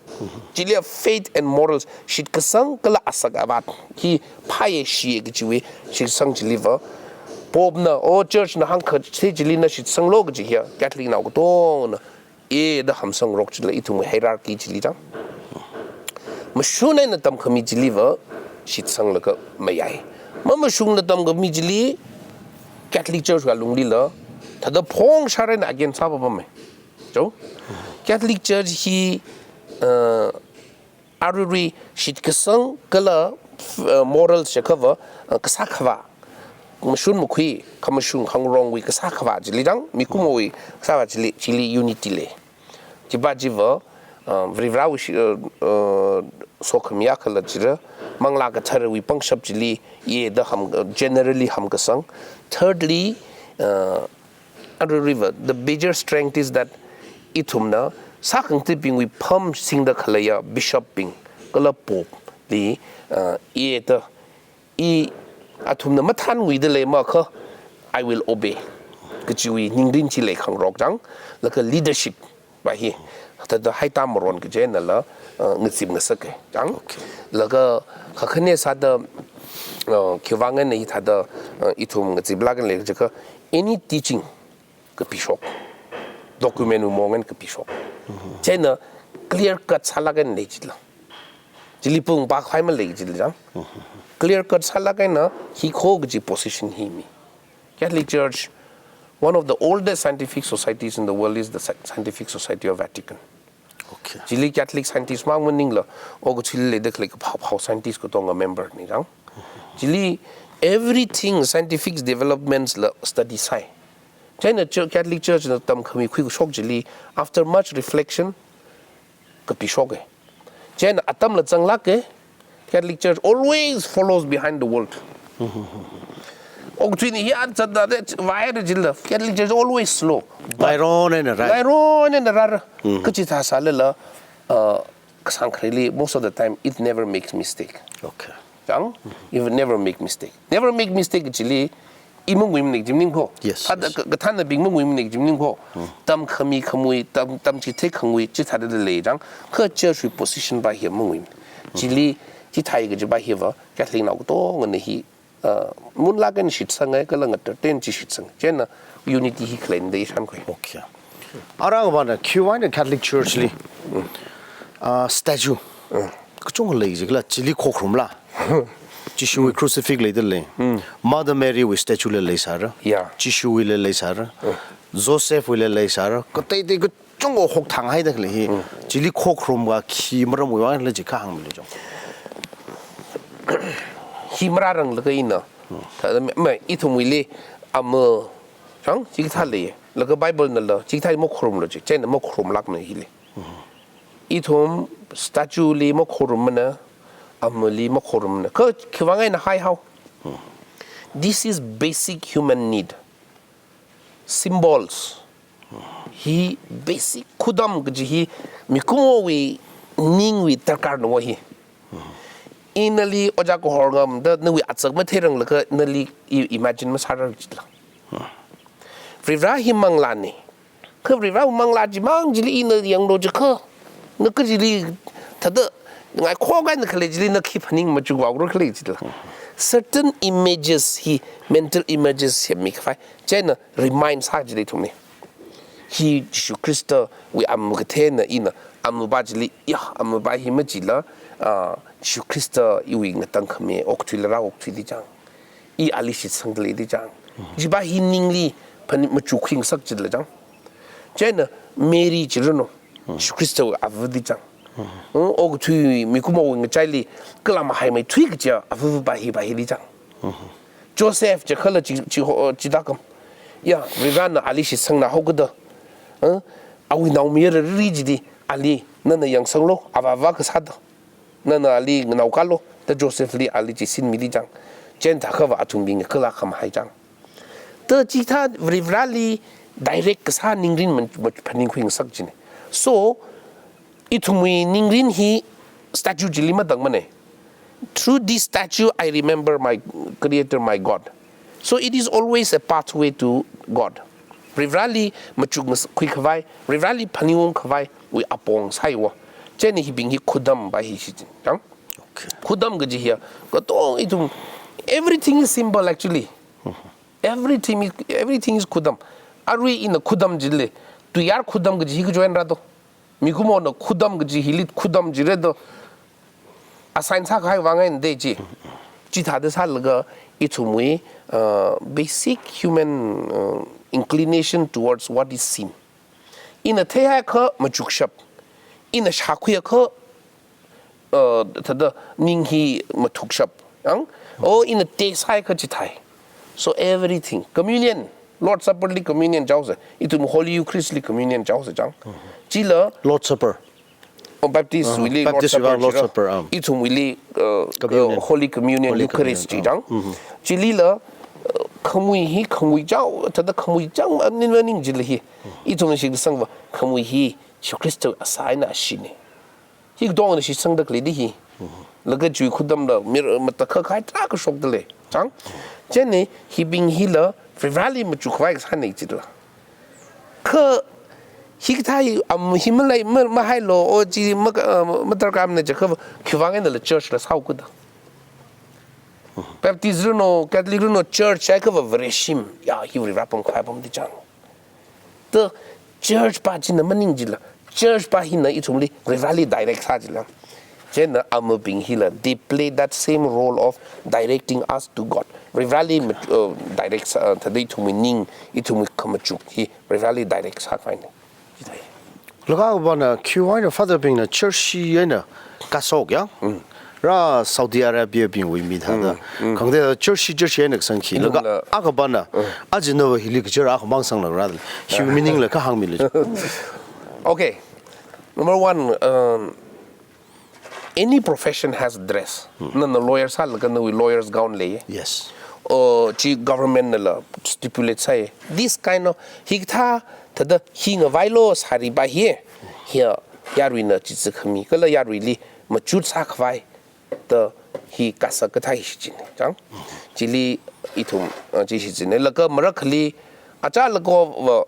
Chiliya faith and morals, shitkasang kala asak avat hi phāya shiya kajiwui, shitkasang chiliva Pope na, o church na hāngkha chi chili na shitsanglu kaji hiya, Catholic nao katongana, e da hamsangrok chila ithumwui hierarchy chili chang. Mashun eina tamkhami chiliva shitsanglaga mayāi. Mamashungna tamkhami chili Catholic Church wui alunglila, thāda phongshar eina against sāpapamma. Cho? Catholic Church hi, uh, aruirui shitkasang kala, uh, moral jiakhava, uh, kasā khavā. Mashun makhui, khamashung khangarongwui kasā khavā chili chang, mikumowui kasā khavā chili, chili unity lei. Chipā chiva, uh, Varivarāwui shi-, uh, uh, sokhami akhala chira, Manglā Katharawui pangshap chili, ye da ham, uh, generally hamkasang. Thirdly, uh, aruiruiva, the major strength is that ithumna, sākhangateibingwui pham singda khaleiya bishop bing, kala pope li, uh, ye da, i athumna mathānnguida leimakha, I will obey kajiwui ningrin chi leikhangarok chang, laga leadership va hi, thāda haitā maron kaji einala, uh, ngazip ngasaka chang. Okay. Laga kakhane sāda, uh, khiwui vang eina hithāda, uh, ithum ngaziplāk eina lei jiakha, any teaching kapishok, document wui maong eina kapishok. Chieina clear cut sālāk eina lei jila. Chili pung pā khavai malei jila chang. Clear cut sālāk eina hi kho kaji position hi mi. Catholic Church One of the oldest scientific societies in the world is the Sci- Scientific Society of Vatican. Okay. Chili Catholic scientist mang maningla, okathuili leida khalei kaphao phao scientist katonga member ni jang. Chili everything scientific developments la study sai. China Church, Catholic Church na tamkhami khuikashok chili, after much reflection, kapishok e. China atamla zanglak e, Catholic Church always follows behind the world. Okathuina hi aja zatda de, vāhaira jilala, Catholic Church always slow. Ngairon eina rai. Ngairon eina rāra. Kachithā sālala, uh, kasāngkhareili, most of the time, it never makes mistake. Okay. Jang, you will never make mistake. Never make mistake chili, i manguimana kaji maning ko. Yes, Ada yes. ka- kathānnabing manguimana kaji maning ko. Tamkhami khamui, tam tamchithei khangui, chithāda lei jang. Kha church wui position pa hi manguimana. Chili, chithāi kaji pa hiva, Catholic nao katongana hi, uh, munlāk eina shitsanga, kala ngatar ten chi shitsanga. China unity hi khaleina da i shānkhui. Okay. Arang bana khiwui eina Catholic Church li, uh, statue kachungkha lei jikla, chili khokharum la. Jishuwui crucifix leida lei. Mother Mary wui statue la leisāra. Yeah. Jishuwui la leisāra. Joseph wui la leisāra. Kateitei kachungkha hokthang haida khalei hi. Chili khokharum ka khi maramwui vang la jikha hāngmili jong. Hi marāranglakha ina. Thāda me, me, ithumwuili ama, jang, chikathā lei. Laga Bible nala, chikathā makhorumlu chi, china makhorumlākmana hili. Ithum statue li makhorummana, amali makhorumna. Kha khiwui vang eina haihao. This is basic human need. Symbols. Hi basic khutam kaji hi mikumowui ningwui darkarna va hi. I nali ojā kahor ngamda nawui azak matheiranglakha nali i imagine masārar jila. Varivara hi manglāna. Kha Varivara manglā chimang chili ina yanglu jikha, na kachili thāda ngaikhokaina khalei chili na khi phaning machuk vaora khalei chila. Certain images hi, mental images hi mikhavai. China remind sā jili ithumli. Hi Jishu Khristawui ama kathena ina, ama pa chili, ya, ama pa hi machila, ah, Jishu Khrista iwui ngatangkhami, okathuila rā okathuili jang. I ali shitsangda leida jang. Chipa hi ningli phan machukhui ngasak chila jang. China Mary chirano, Jishu Khristawui avāda jang. Okathui mikumowui ngachaili kala mahaimeithui kaja avā pa hi pa hili jang. Joseph chikhala chi, chi ho, chithākam. Ya, Varivarana ali shitsangna haokada. Awui naomayara riri jidi ali nana yangsanglu, avā vā kasāda. Nana ali nganaokālu, da Joseph li ali chisinmili jang. Chithākhava athumbing kala khamahai jang. Da chithā Varivarali direct kasā ningrin man, man phaningkhui ngasak china. So, ithumwui ningrin hi statue chili matangmana. Through this statue, I remember my Creator, my God. So it is always a pathway to God. Varivarali machuk ngasakkhui khavai, Varivarali phaningungkhavaiwui apong sāi va. China hibing hi khutam pa hi shichin. Yang? Okay. Khutam kaji hiya, katong ithum, everything is symbol actually. Everything is, everything is khutam. Arui ina khutam jile, tuiyār khutam kaji hi kajoin rado. Mikumona khutam kaji hili khutam jire do. Assign sākahai vang eina da chi. Chithāda sālaga ithumwui, uh, basic human, uh, inclination towards what is seen. Ina theihaiakha machukshap. Ina shākhuiakha, uh, thāda ning hi mathukshap. Yang? O ina taste haiakha chithāi. So everything. Communion, Lord's Supper li communion chaosa. Ithum Holy Eucharist li communion chaosa jang. Chila Lord's Supper. Oh, Baptist wuili Lord's Baptist Supper wuili Lord's jira. Supper, um. Ithumwuili, uh, Communion. uh, Holy Communion, Holy Eucharist Communion, jang. Chilila, uh, khamui hi, khamui chao, thāda khamui chang, uh, ning, ning jila hi. Ithumna shiksangva, khamui hi, Jishu Khrista asā eina ashina. Hi katongna shitsangda khalei di hi. Laga chiwui khutamla, mir, matakhak kahai tarākha shokda lei. Chang? Chieina, hibing hila, Varivarali machukkhavai kasāna jila. Kha, hikathā hi, am, hi malei, ma, mahailu, o chi, ma, uh, madarkarmana jiakha, khiwui vang einala church la sāhaokada. Baptist rino, Catholic rino, church haiakhava Vareshim, ya, hi Varivara pamkhavai pamda jang. Da church pa china maning jila, church pa hina ithumli Varivarali direct sā jila. Chieina amabing hila, they play that same role of directing us to God. Varivarāli ma-, uh, direct sā, uh, thāda ithumwui ning, ithumwui khamachuk hi Varivarāli direct sākhavai ni. Laga bana khiwui eina Father bingna church eina kasok ya. Rā Saudi Arabia bingwui mi thāda. Khangatei church, church eina kasang khi. Laga Ithumla akha bana. Ajina va hili kachar akha mang sangla rā. Hiwui meaning la kha hāngmilu. Okay. Number one, um, any profession has dress. Nana lawyer sālaga nawui lawyer's gown lei. Yes. O chi government nala stipulate sāi. This kind of hikathā thāda hi ngavailu sari ba hi. Hiya yaruina chi chi khami. Kala yaruili machut sākhavai. Da hi kasak kathā hi shichin. Chang? Chili ithum, uh, chi shichin. Laga marakhali achālakha va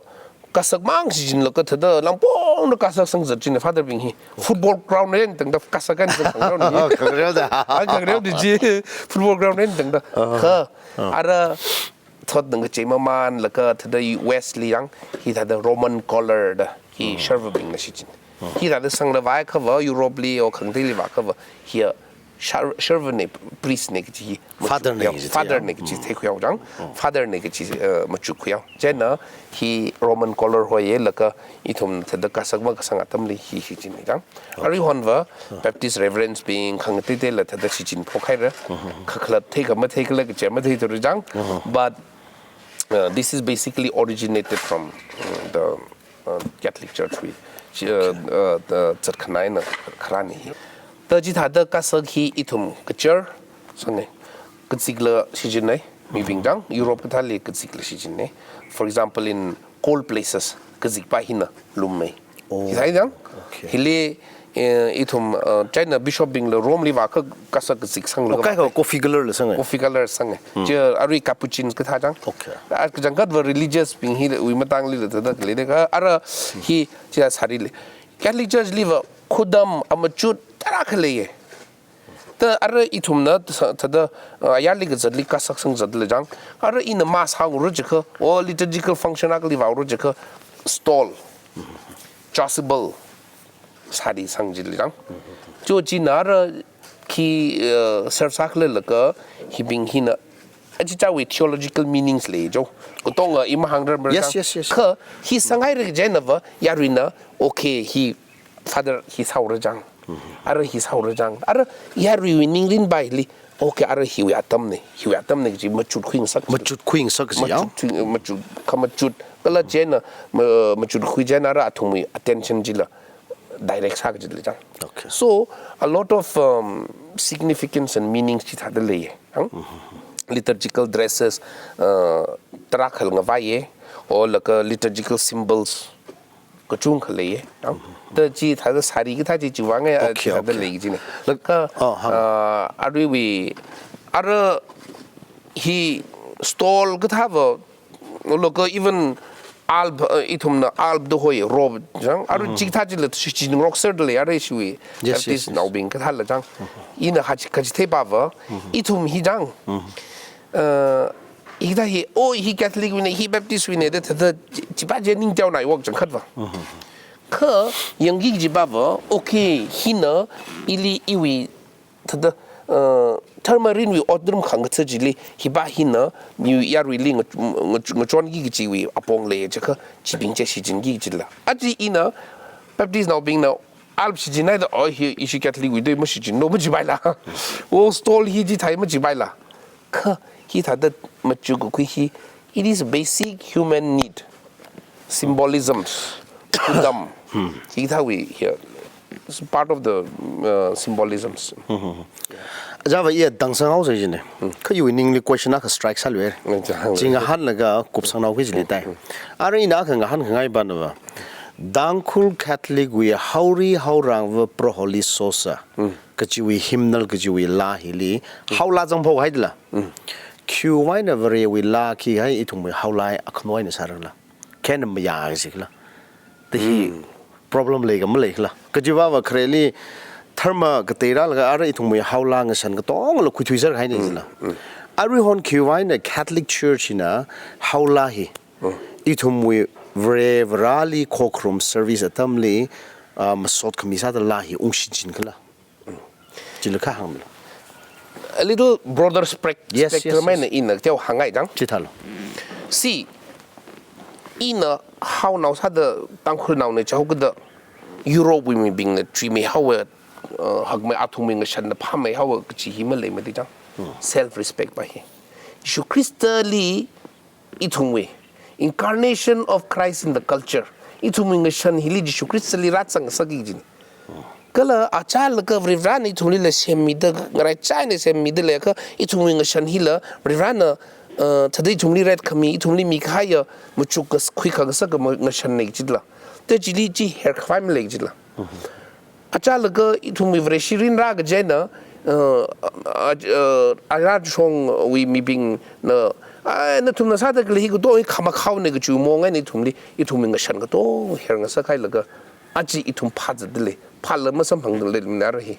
kasak mang shichinlaga thāda langpongda kasak sangzat china Father bing hi. Football ground eina tangda kasak eina sangzat ni. Khangareo da. Ai, khangareo da chi. Football ground eina tangda. Kha, ara thot nang kachei mamanlaga thāda West li yang, hi thāda Roman collar da, hi Sherpa bingna shichin. Hi thāda sangla vaikha va Europe li o khangateili vaikha va, hiya Sher-, Sherpa ne, priest ne kachi hi. Father ne kachi Father theiyao. Ne kachi theikhuiyao chang. Father ne kachi, uh, machuk khuiyao. Chieina hi Roman collar hoilaga ithum thāda kasak makasang atamli hi shichin ni chang. Aruihon va Baptist Reverends bing khangateiteila thāda shichin phokhaira. Khakhalat theikha matheikhala kachi matheithura chang. But, uh, this is basically originated from, uh, the, uh, Catholic Church wui, uh, uh, the zatkhana eina kharāna hi. Da chithāda kasak hi ithum kachar sanga. Kazikla shichinna, mibing chang, Europe kathāli kazikla shichinna. For example, in cold places, kazik pa hina lumma. Oh. Hi sai chang? Okay. Hili, eh, ithum, eh, China bishop bingla Rome li vaikha kasak kazik sangla. Oh, kaikha coffee color la sanga. Coffee color sanga. Chi arui Capuchins kathā chang. Okay. A kachangkhat va religious bing hiwui matangli la thāda khalei de kha ara hi chi sari li. Catholic Church li va khudam amachut tarākha leiya. Da ara ithumna thā-, thāda, uh, ayarli kazatli kasak sangzatla chang. Ara ina mass hāngra jiakha, o liturgical function akhali vāra jiakha, stole, chasuble, sari sangchili chang. Cho china ara khi, uh, serve sākhala laga, hibing hina, achichāwui theological meanings lei jo. Katonga ima hāngra mara Yes, chang. Yes, yes. Kha, hi sanghaira kaji eina va, yaruina, okay, hi Father hi sāra chang. Ara hi sāra chang. Ara yaruiwui ningrin baili. Okay, ara hiwui atamna. Hiwui atamna kaji machut khuingasak. Machut khuingasak kaji ya? Machut, machut, khamachut. Kala chieina ma-, machut khui chieina ara athumwui attention chila direct sā kajila chang. Okay. So, a lot of, um, significance and meanings chithāda lei. Chang? Liturgical dresses, uh, tarākha ngavaiya. O laga liturgical symbols kachungkha leiya. Chang? Da chithāda sari kathā chi chiwui vang ya, Okay, chithāda okay. Lei kajina. Lak-, Kha, oh, hāng. Uh, aruiwui, ara hi stole kathā va, laga even alb, uh, ithumna alb da hoi robe chang. Ara chikathā chila shichin ngarokserda lei ara ishiwui Yes, yes, Baptist yes. naobing kathāla chang. Ina hachi kachithei pa va, ithum hi chang. Uh, hikathā hi, oh, hi Catholic wuina, hi Baptist wuina, da thāda chi-, chipa chi ningteonai wok changkhat va. Kha, yangki kaji pa va, okay, hina, ili iwui, thāda, uh, dharma rinwui otram khangatha chili, hi pa hina, mi yaruili nga-, nga-, ngachonki kajiwui apong lei jiakha, chibing chi shichinki kajila. Aja ina, Baptist naobingna, alb shichinhaida, oh, hi, ishi Catholic wui dei mashichinlu, majipaila. O stole hi chithāi majipaila. Kha, hithāda machuk kakhui hi, it is a basic human need. Symbolisms, khudam. Hithāwui, yeah. It's part of the, uh, symbolisms. Ajava iya dang sanghao sai jine. Kha iwui ningli question akha strike sālui. Chang. Chi ngahānlaga kupsangnaoki jili tai. Ara ina akha ngahānkhangai pana va. Tangkhul Catholic wui haori haorang va Proholi Sosa. Kajiwui hymnal kajiwui laa hili. Haolaa zangphok haidala. Khiwui eina Varewui laa khi hai ithumwui haolaa akhano eina sārala. Khen mayā sikhala. Ti hi problem lei ka malei khala. Kajiva va khareli dharma kateiralaga ara ithumwui haolaa ngashan katongla khuithuiser haina sila. Aruihon khiwui eina Catholic Church na haolaa hi. Ithumwui Vare Vareli khokharum service atamli, ah, masot khami sāda laa hi ungshichin khala. Chila kha hānglu. a little broader spec-, Yes, yes, spectrum yes. eina ina teo hāngngai chang. Chithālo. See, ina haonao sāda Tangkhulnaona chaokada Europe wui mibingna chuimei haowa, uh, hakmei athumwui ngashanna phāmei haowa kachi hi maleimati chang. Self respect pa hi. Jishu Khristali ithumwui incarnation of Christ in the culture. Ithumwui ngashan hili Jishu Khristali rāzang sāki jin. Kala achālakha Varivarāna ithumlila semmida, ngaraichāna semmida leiakha, ithumwui ngashan hila Varivarāna, uh, thāda ithumli ret khami, ithumli mikahaiya, machuk kas-, khuikha kasak ma-, ngashanna jitla. Te chili chi her khavai malei jitla. Achālakha ithumwui Vareshi rinra kaji eina, uh, a, a, a, arāshongwui mibingna, "Ai, nathumna sāda khalei hi kato hi khamakhaona," kachi mong eina ithumli, ithumwui ngashan kato her ngasakhailaga, aja ithum phāzatda lei, phāla masamphangda lei mina ara hi.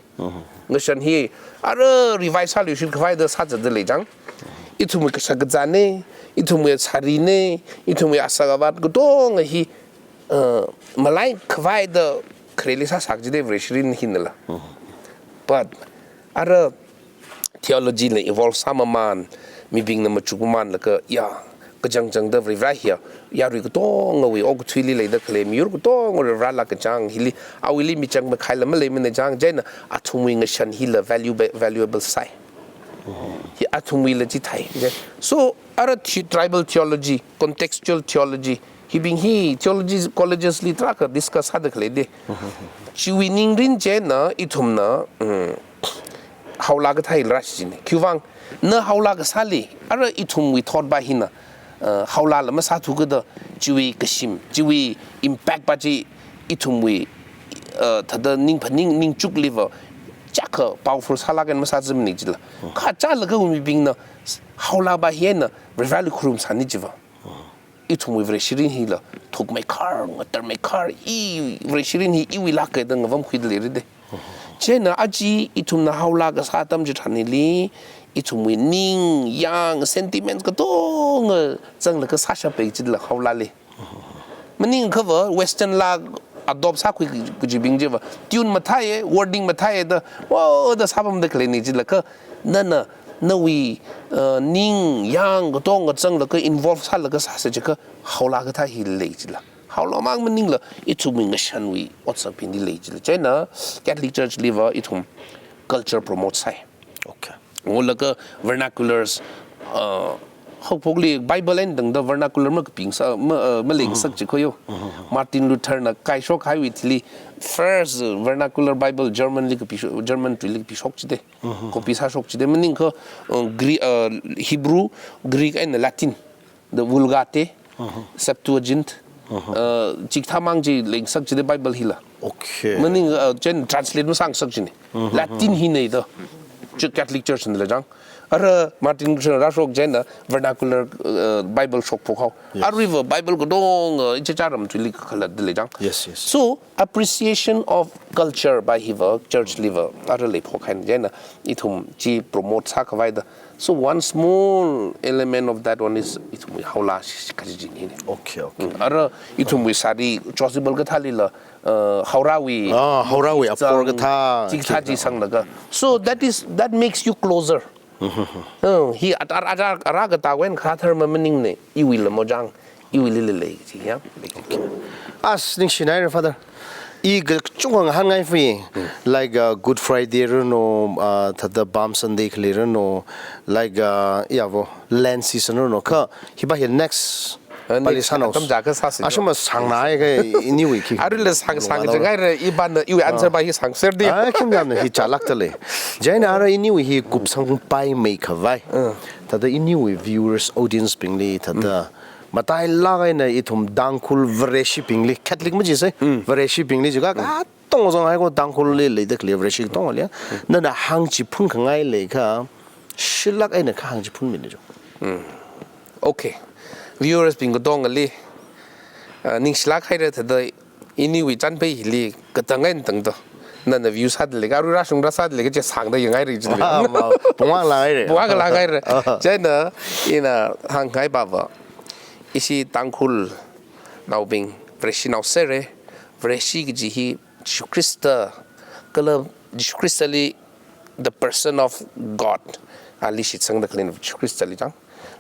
Ngashan hi, ara revise sāluishit khavaida sāzatda lei chang. Ithumwui kashak kazāna, ithumwui sārina, ithumwui asak avat katonga hi, uh, malai khavaida khareli sāsak jida Vareshi rin hinala. But ara theology la evolve sāmamān, mibingna machuk mamānlaga, ya, kachangchangda Varivarā hiya, yarui katongawui okathuili leida khalei miyur katongawui Varivarāla kachang hili, awuili michang makhaila maleimana chang, chieina athumwui ngashan hila value-, valuable sai. Hi athumwuila chithai. So, ara the-, tribal theology, contextual theology, hibing hi theology colleges li tarākha discuss sāda khaleida. Chiwui ningrin chieina ithumna, mm, haola kathā hi rāshichin. Khiwuivang, na haola kasāli, ara ithumwui thot ba hina, uh, haolala masāthu kida, chiwui kashim, chiwui impact ba chi ithumwui, uh, thāda ning phaning ningchukliva, chakha powerful sālak eina masāzimana jila. Kha achālakha mibingna, haola ba hi eina, Varivarāli khurum sāni jiva. Ithumwui Vareshi rin hila, thukmeikhar, ngatarmeikhar, i Vareshi rin hi iwuilaka da ngavamkhuida leirida. Chieina aja ithumna haola kasā atam chitharanli, ithumwui ning, yang, sentiments katonga zanglaga sāshappai jila haolali. Maningakhava, Western la adopt sākhui kajibing chiva, tune mathāya, wording mathāya da, wow da sāpamda khaleina jilakha, nana, nawui, uh, ning, yang, katonga zanglaga involve sālaga sāsa jiakha, haola kathā hi lei jila. Haola mang maningla, ithumwui ngashanwui otsak bingli lei jila. Chieina Catholic Church liva ithum culture promote sai. Okay. Ngolaga vernaculars, uh, haophokli Bible eina tangda vernacular makaping sā, ma, uh, maling sak chi khoyo. Martin Luther na kaishok haiwui thili first, uh, vernacular Bible German li kapi sho-, German tuili kapi shok jida. Copy sāshok jida. Maningakha, uh, Gre-, uh, Hebrew, Greek eina Latin. The Vulgate, Septuagint, uh, chikathā mang chi lengsak jida Bible hila. Okay. Maning, uh, chieina translate masāngasak jina. Latin hina da. Chi Catholic Church na la chang. Ara Martin Luther rāshok chieina vernacular, uh, Bible shokphok hao. Yes. Aruiva Bible katonga, uh, ichichā ram tuili kakhalatda lei chang. Yes, yes. So, appreciation of culture ba hiva, church liva, ara leiphok haina chieina, ithum chi promote sākhavaida. So one small element of that one is ithumwui haola shi-, shi-, kajijing hina. Okay, okay. Ara ithumwui sari chasuble kathālila, uh, haorawui, Ah, haorawui apor kathā. chikathā chi sanglaga. So that is, that makes you closer. Uh, hi at-, ar-, ar-, ar-, ara kathā wen khathar ma maningna, iwuila mojang, iwuilila lei chi, ya. As ningshinaira, Father. I kachungkha ngahānngai fi, like, uh, Good Friday rano, uh, thāda Palm Sunday khali rano, like, uh, ya vo, Lent season rano, kha, hiba hi next, Uh, pali next, sānao. atam chākha sāsi. Ashuma sāngnai kha iniwui khi. Arila sāng, sāng jangaira, iban, iwui answer ba hi sāngserdi. Ah, khim jamna hi chālakta lei. Chieina ara iniwui hi kupsangpaimei khavai. Thāda iniwui viewers, audience bingli, thāda matailak eina ithum Tangkhul Vareshi bingli, Catholic maji sai, Vareshi bingli jiakha, katong zong hai ko Tangkhulli leida khalei Vareshi katongli. Nana hāngchiphun khangai leiakha, shilak eina kha hāngchiphunmilo. Okay. Viewers bing katongali, uh, ningshilak haira thāda iniwui chānphei hili katang eina tangda. Nana view sāda leiakha, aru rāshung rāsāda leiakha, chi sāngda yangngaira chi. Ah, ma, pungwang langaira. Pungwang langaira. Chieina, ina hāngngai ba va. Ishi Tangkhulnaobing, Vareshinao sera, Vareshi kaji hi Jishu Khrista, kala Jishu Khristali the person of God. Ali shitsangda khalei Jishu Khristali chang.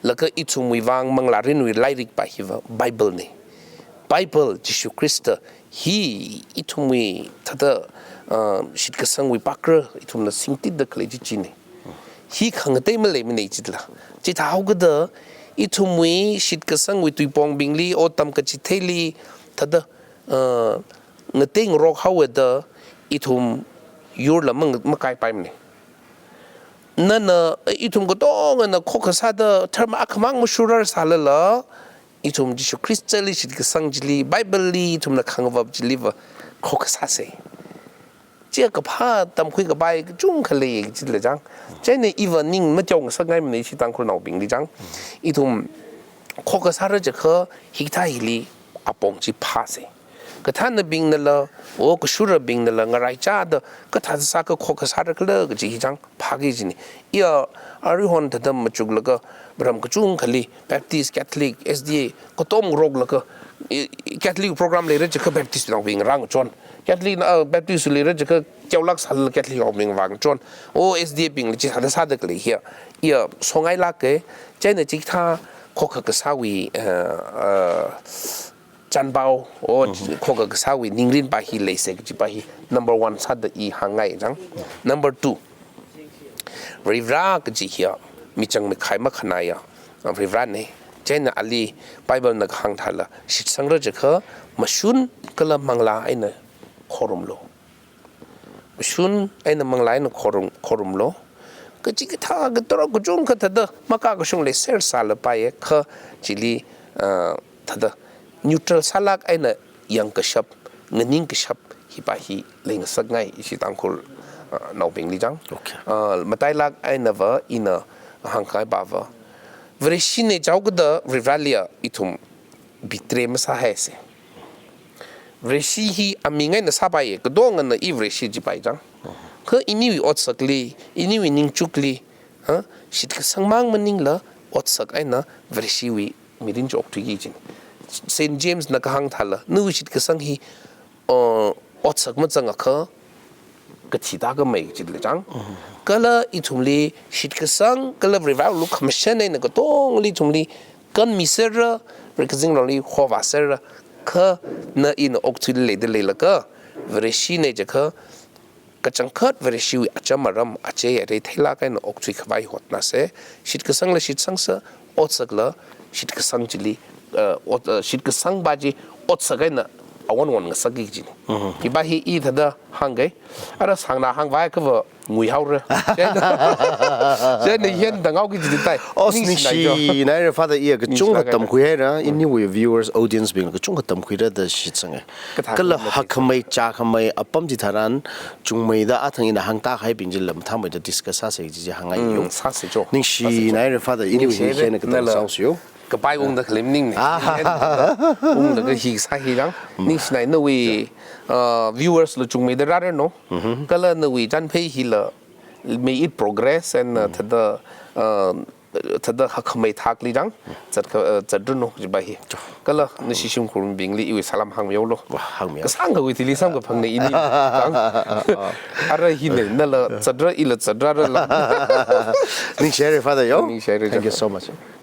Laga ithumwui vang manglārinwui lairik pa hiva Bible ne. Bible, Jishu Khrista hi ithumwui thāda, uh, shitkasangwui pakra ithumna singtitda khalei chi chine. Hi khangatei maleimane chitla. Chithāhaokida ithumwui shitkasangwui tuipongbingli, ottam kachitheili, thāda, uh, ngateingarok haoda ithum yurla mang-, makaipaimane. Nana, ithum katongana khokha sāda dharma akhamang mashurar sālala, ithum Jishu Khristali shitkasang chili, Bible li ithumna khangavap chiliva khokha sāse. Chiya kaphā tamkhui kapai kachungkha lei chila chang. Chieina iva ning mateo ngasakngaimane ishi Tangkhulnaobingli chang. Ithum khokha sāra jiakha hikathā hili apong chi phāse. Kathānabingnala, o kashurabingnala, ngaraichāda, kathāda sākha khokha sāra khala kaji hi chang phāki kajine. Iya, aruihon thāda machuklaga, ram kachungkhali, Baptist, Catholic, S D A, katonga ngaroklaga, i, i, Catholic program leira jiakha Baptist naobing rāngachon. Catholic na, uh, Baptist leira jiakha teolak sālala Catholic naobing vāngachon. O S D A bingla chithāda sāda khalei hiya. Iya, songailāke, chieina chikathā khokha kasāwui, uh, uh, chanpao, o, khokha kasāwui ningrin pa hi leise kaji pa hi number one sāda i hāngngai chang. Number two, Varivara kaji hiya michang mikhai makhanāya, uh, Varivarane. Chieina ali Bible na kahāng thāla, shitsangra jiakha mashun kala manglā eina khorumlu. Mashun eina manglā eina khorum, khorumlu. Kachikathā katarok kachungkha thāda makakashung leiser sālapaiye kha chili, ah, thāda neutral sālāk eina yangkashap, nganingkashap hi pa hi leingasakngai ishi Tangkhul, ah, naobingli chang. Okay. Ah, matailāk einava ina hāngkahai pava, Vareshine jihaokida Varivaraliya ithum betray masāhaise. Vareshi hi aming eina sāpaiye, katongana i Vareshi jipai chang. Kha iniwui otsakli, iniwui ningchukli, ha, shitkasangmang maningla otsak eina Vareshiwui mirin chi okthuiki kajine. Saint James na kahāng thāla, nawui shitkasang hi, uh, otsak mazangakha kathi tākhamei chila chang. Kala ithumli shitkasang, kala Varivarawui lukhamashan eina katongli ithumli kanmiserra, Varekazingrali khovāserra, kha na ina okthuili leida leilakha, Vareshine jiakha, kachangkhat Vareshiwui acham aram, achei arei theilāk eina okthuikhavai hotnāse, shitkasangla shitsangsa, otsakla shitkasang chili, uh, ot-, uh, shitkasang pa chi otsak eina awon won ngasakki kajine. Hi pa hi i thāda hāngke. Ara sāngna hāngvai kava nguihaora. Chieina, chieina hiyān da ngaoki kaji tai. Os, ningshinai jo. Ningshinai Reverend Father, iya kachungkha tamkhuihaira, iniwui viewers, audience bing kachungkha tamkhuira da shitsange. Kathā kala kala hakhamei, chākhamei, apam chitharan, chungmeida athang ina hāngtāhaibing chila mathāmeida discuss sāse kaji chi hāngngaiyo. Mm, sāse jo. Ningshinai Reverend Father, iniwui hi hiyān katang sāusiyo. Kapai ungda khalei maningmane. Ah. Unglaga hi sā hi chang. Ningshinai nawui, uh, viewers la chungmeida rāranu. Kala nawui chanphei hila may it progress and, uh, thāda, uh, thāda hakhamei thakli chang. Zatkha, uh, zatranu kaji pa hi. Kala nashi shimkhurbingli iwui salam hāngmihaolu. Wa, hāngmihaolu. Kasāngkhawui thili samkaphangna ini. Chang. Ara hina, nala zatra, ila zatrarala. Ningshihaira Father yo. Ningshihaira. Thank you so much.